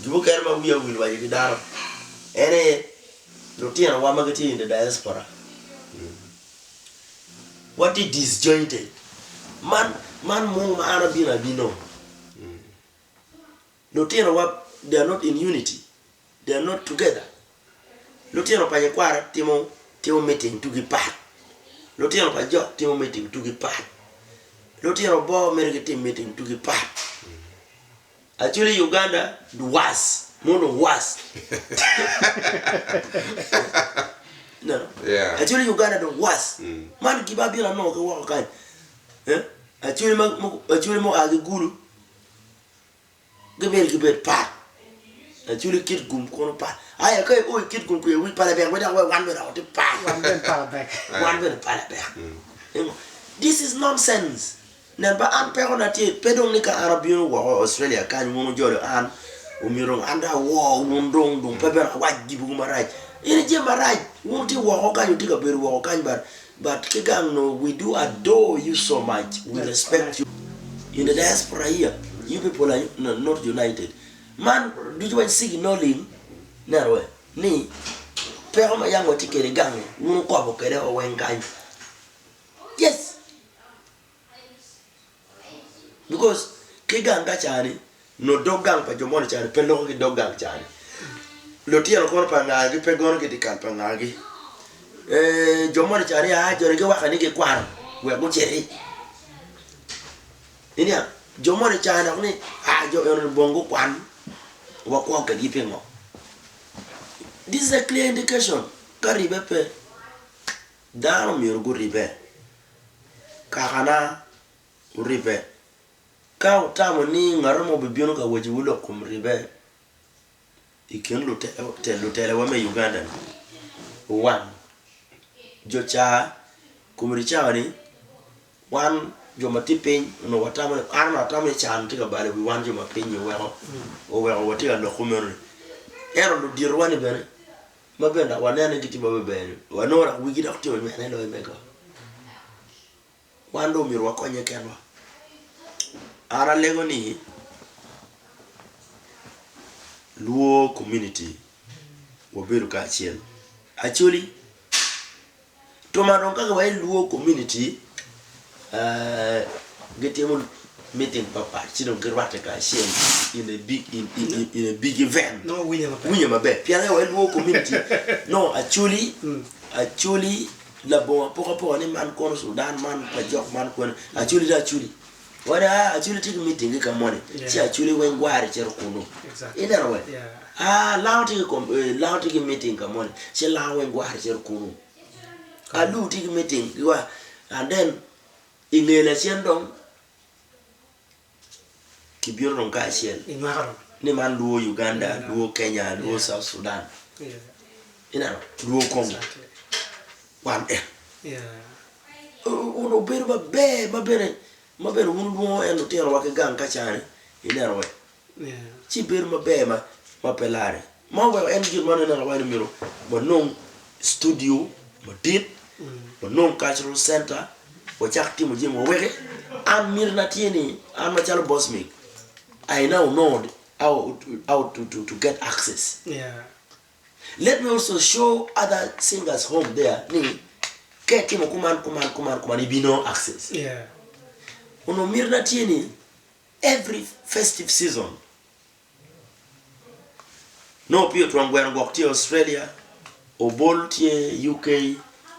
gin mukene ma wiya owil waco ki dano en aye lutinowa ma gitye in the diaspora. Watye disjointed. Man, man mung ma an abino abino. Lutinowa, they are not in unity. They are not together. Lutino pa nyikwara timo, timo meeting tugi pat. Lutino pa jok timo meeting tugi pat. Lutino bor mito gitim meeting tugi pat. Actually Uganda was mono was no. Yeah. Actually Uganda dong was man gima abino anongo ki woko kany eh? Actually ma actually mo a ki Gulu gibedo gibed pat actually kit gum kono pat aya ka io i kit gum kwiya wi pala bek dok wan bene dok watye pat Wan bene pala bek. wan bene pala bek This is nonsense. Nen ba an peko na tye pe dong ni ka an abino woko i Australia kany wun wujolo an omyero dong an dong awor wun dong dong pe bene awac gibugu marac. In ijami marac wun wutye woko kany wutye ka bedo woko kany but but ki gang no we do adore you so much we respect you in the diaspora here you people are not united man ducu weng signaling neno we ni peko ma yang watye kwede gang-ngi wun wukobo kwede o weng kany yes. Because ki gang ka cani nongo dog gang pa jo moni cani pe loko ki dog gang cani. Lutino kono pa ngagi pe gono ki dyekal pa ngagi. Jo moni cani aa joni giwako ni gikwano wek guciti. Iniang jo moni cani dok ni aa jo enoni bong gukwan wakwo kwedgi pingo. This is a clear indication ka ribe pe dano myero guribe. Kakana wuribbe. Ka wutamo ni ngat mo obibino ka wacowu lok kom ribbe i kin lutelewa me Uganda-ni, wuwang. Jo ca komiti cawa-ni, wan jo ma tye piny onongo watamo ni, an onongo atamo ni can tye ka balo wi wan jo ma piny-nyi oweko oweko watye ka lok kumeno-ni. Ento luditowa-ni bene ma bene dok waneno ni gitye maberber-ri, wanongo dok wigi dok tye onywene loyo megwa. Wan dong omyero wakonnye kenwa. An alego ni Luo community wabedo kacel. Acholi Tuma dong ka giwaco ni Luo community gitimo meeting papat ci dong girwatte kacel in a big in in in a big event. Nongo winye maber. Winye maber pien ka iwaco Luo community nongo Acholi Acholi labongo apokapoka ni man kono Sudan man pajok man kwene Acholi dong Acholi waco ni aa Acholi tye ki meeting ki ka moni ci Acholi weng gware cito kunu Exactly. ineno we Yeah. aa Lango tye ki kom eh, Lango tye ki meeting ka moni ci Lango weng gware cito kunu Alur tye ki meeting ki wa and then i nge lacen dong kibino dong kacel Inywako dong. ni man Luo Uganda, Luo Kenya, Luo South Sudan Yeah. ineno Luo Congo Exactly. wan en Yeah. Onongo obedo maber ma bene ma bene wun wulwongo en lutinowa ki gang ka cani ineno we Yeah. ci bedo maber ma ma pe larre. Ma oweko en gin ma nongo awaco ni myero wanong studio madit, wanong cultural center, wacak timo jami waweki an mitina tye ni an macalo Bosmic I now know how, how to, to, to get access. Yeah. Let me also show other singers home there ni ka itimo kuman kuman kuman kuman ibinongo access. Yeah. Onongo mitina tye ni every festive season Nongo Opio twon gweno gwok tye i Australia, Obol tye UK,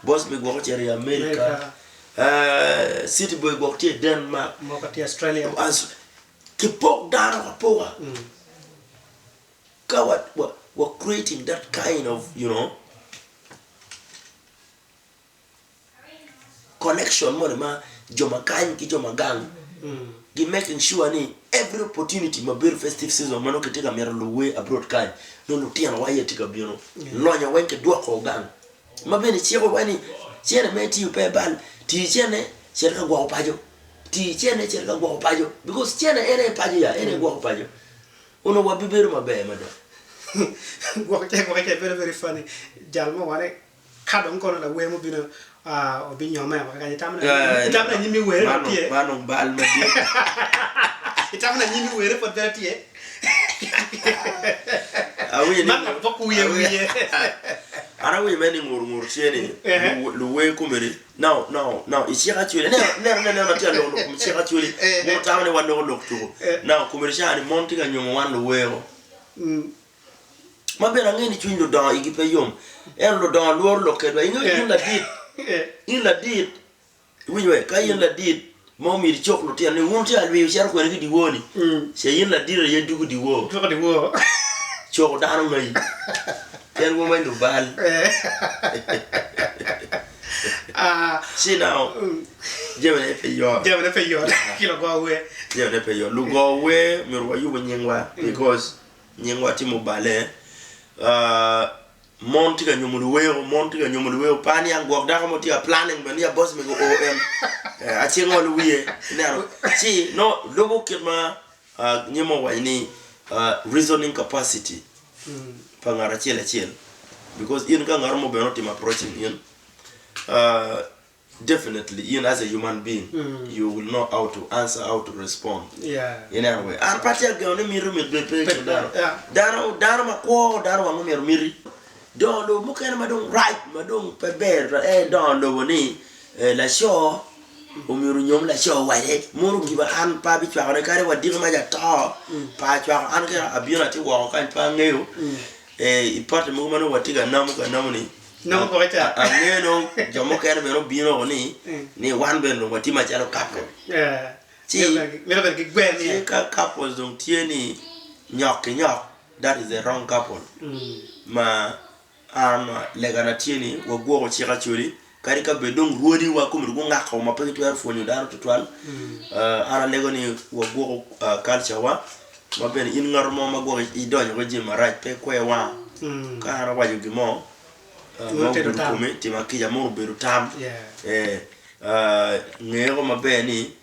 Bosby gwok ocito i America, City Boy gwok tye i Denmark, Moko tye Australia. Kipok dano apoka. Ka Wa creating that kind of you know connection moni ma jo ma kany ki jo ma gang gi making sure ni every opportunity ma bedo festive season ma nongo kitye ka mito luwer abroad kany nongo lutino wa aye tye ka bino lonyo weng kidwoko gang ma bene ciko wa ni cene ma itiyo pe ibal ti cene cit ka gwoko paco ti cene cit ka gwoko paco because cene en aye paco ya en aye gwoko paco Onongo wabibedo maber mada. Gwok ce gwok ce bedo very funny jal mo wane ka dong kono lawer mubino obinyome woko kany itamo ni itamo ni anyim mi were dong tye Man dong bal madit. Itamo ni anyim mi were pwod bene tye Awinyo ni Man ngat pok wiye wiye. An awinyo mere ni ngur ngur tye ni luwer komedi Now, now, now, i cik acwele, ineno, ineno, ineno, ineno, atye ka loko lok kom cik acwele, mono tamo ni wan loko lok tuko. Now, komedi ca ni mon tye ka nyomo wan luweko. Ma bene angeyo ni cwiny ludongo igi pe yom. Ento ludongo lworo lok kedwa. Ingeyo in ladit, in ladit, iwinyo we, ka in ladit ma omyero icok lutino ni wun wutye ka lwiyo cito kwene ki dyewor ni, ce in ladit aye dwogo dyewor. Dwogo dyewor. Coko dano ngeyi. Pien wun weng lubal. Ci now, jamine pe yot. Jamine pe yot ki lugo wer. Jamine pe yot. Lugo wer myero wayubu nyingwa because nyingwa tye mubale. Mon tye ka nyomo luweko, mon tye ka nyomo luweko. Pe aniang gwok dako mo tye ka planning bene ni aboss mego o en acing ngolo wiye. Ineno? Ci no lubo kit ma Nyemo owaco ni reasoning capacity pa ngat acel acel because in ka ngat mo bene otimo approaching in definitely in as a human being you will know how to answer how to respond ineno we an pe atye ageno ni miti myero obed pe i kin dano dano dano makwo dano wang myero miti dongo lobo mukene ma dong rac ma dong pe ber tutwal en aye dongo lobo ni laco Omyero onyom laco wade mono giba an pe abicwako ne kadi wa diki maca ato pe acwako an keken abino atye woko kany pe angeyo i pati mogo ma nongo watye ka namo ka namo ni angeyo nongo jo mukene bene obino woko ni ni wan bene dong watye macalo couple ci ka couples dong tye ni nyok ki nyok that is the wrong couple ma An legana tye ni wagwoko cik Acholi kadi ka bed dong rwodiwa komiti gungako ma pe gitwero pwonyo dano tutwal. An alego ni wagwoko culture wa ma bene in ngat mo ma gwok idonyo ki jami marac pe ikwer wanga. Ka an awaco gin mo ma ogudo komi tima kica mono obedo tam. Ngeyoko maber ni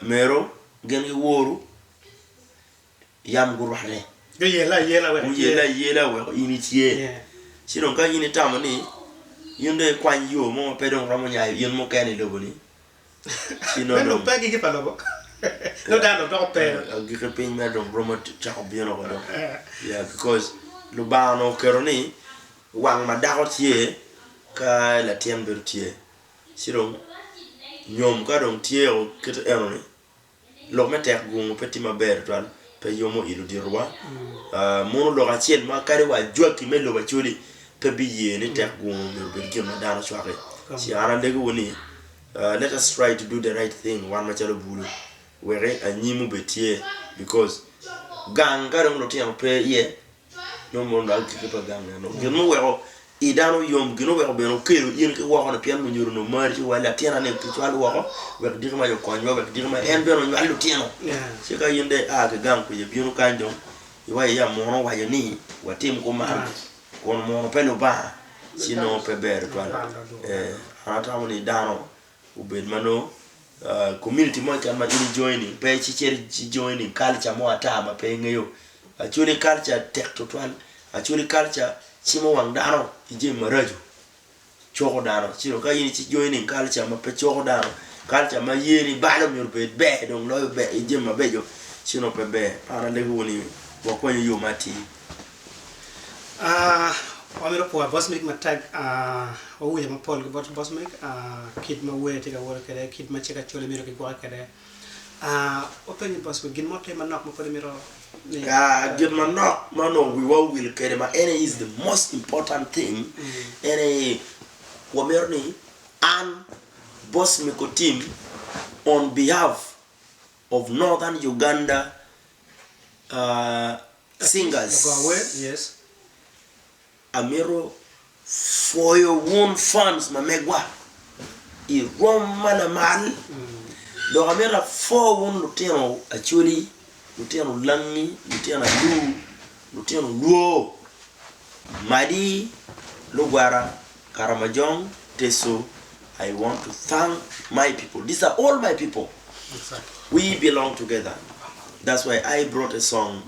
mero gin ki woru yam gurwate. Guyelle ayela wek itye. Guyelle ayela wek in itye. Ci dong ka in itamo ni in dong ikwany yo mo ma pe dong romo nyayo in mukene i lobo-ni, ci nongo dong. Pe agikki pa lobo. Nongo dano dong doko pe. Agikki piny mere dong romo cako bino woko dong. Yeah, because Lubanga onongo oketo ni wang ma dako tye ka latin bedo tye. Ci dong nyom ka dong tye kit eno-ni, Lok me tek gungu pe tye maber tutwal, pe yomo i luditowa. Mono lok acel ma kadi wa ajwaki me lobo Acholi pe biye ni tek gungu myero obed gin ma dano cwaki. Ci an alegowu ni let us try to do the right thing wan macalo bulu weki anyim obed tye because gang ka dong lutino pe iye Nongo mono dok agikki pa gang eno. Gin muweko i dano yom, gin oweko bene okelo in ki woko ni pien lunyodo onongo mari ci wai latina ni kicwal woko wek diki mac okonywa wek diki mac en bene onywal lutino. Ci ka in dong ia ki gang kuca ibino kany dong iwaco ya muno owaco ni watim kuman kun muno pe Lubanga ci nongo pe ber tutwal. An atamo ni dano obed ma nongo community mo keken ma in i joining pe icit i joining culture mo ata ma pe ingeyo. Acholi culture tek tutwal, acholi culture cimo wang dano i jami maraco, coko dano ci dong ka in i joining culture ma pe coko dano, culture ma ye ni balo myero obed ber dong loyo ber i jami mabeco ci nongo pe ber. An alego ni wakwanyo yo ma atir. Wamito pwoyo Bosmic matek. Wawinyo mapol ki bot Bosmic, kit ma wer tye ka wot kwede, kit ma cik Acholi myero gigwoke kwede. Wapenyo Bosmic gin mo tye manok ma pud imito ni. Gin manok ma onongo wiwa owil kwede ma en aye is the most important thing en aye wamito ni an Bosmic Otim on behalf of Northern Uganda. Singers. Lago wer, yes. Amito pwoyo wun fans ma megwa i rwom ma lamal dok amito apwo wun lutino Acholi, lutino Langi, lutino Alur, lutino Lwo, Madi, Lugwara, Karamajong, Teso, I want to thank my people, these are all my people, we belong together, that's why I brought a song,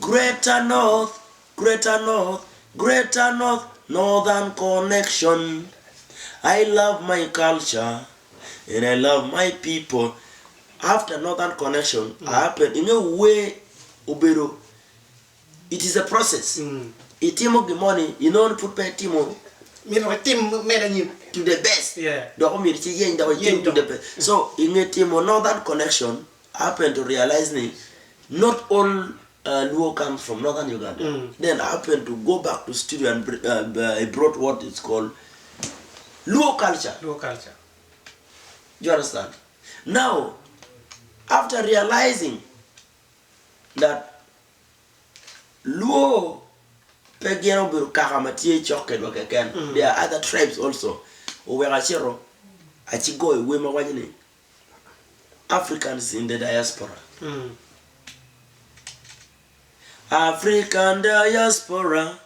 Greater North Greater North, Greater North, Northern Connection. I love my culture and I love my people. After Northern Connection, I happen, inge wer obedo, it is a process. Itimo gin moni, inongo ni pud pe itimo Myero itim med anyim. to the best. Yeah. Dok omyero ci iyeny dok itim Yeny to the dok. best. So, inge timo Northern Connection, I happen to realize ni not all Luo comes from northern Uganda. Then I happened to go back to studio and I brought what is called Luo culture. Luo culture. Do you understand? Now, after realizing that Luo pe gin obedo kaka ma tye cok kedwa keken, there are other tribes also, oweko acito acigoyo wer ma waco ni Africans in the diaspora. African diaspora,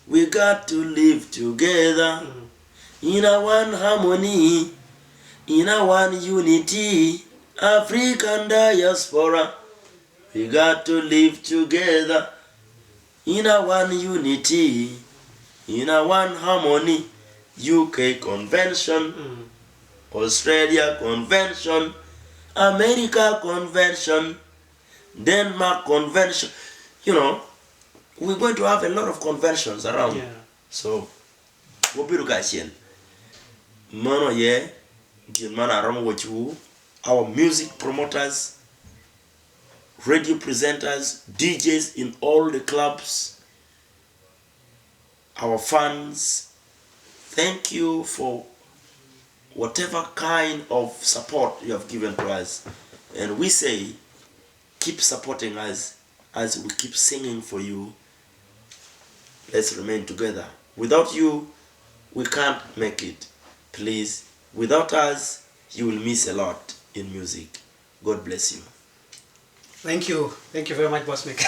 we got to live together in a one harmony, in a one unity. African diaspora, we got to live together in a one unity, in a one harmony. UK Convention, Australia Convention, America Convention, Denmark Convention, you know, we're going to have a lot of conventions around. Yeah. So, wabedo kacel. Meno aye gin ma aromo wacciwu, our music promoters, radio presenters, DJs in all the clubs, our fans, thank you for whatever kind of support you have given to us. And we say, keep supporting us as we keep singing for you. Let's remain together. Without you, we can't make it. Please, without us, you will miss a lot in music. God bless you. Thank you. Thank you very much, Bosmic.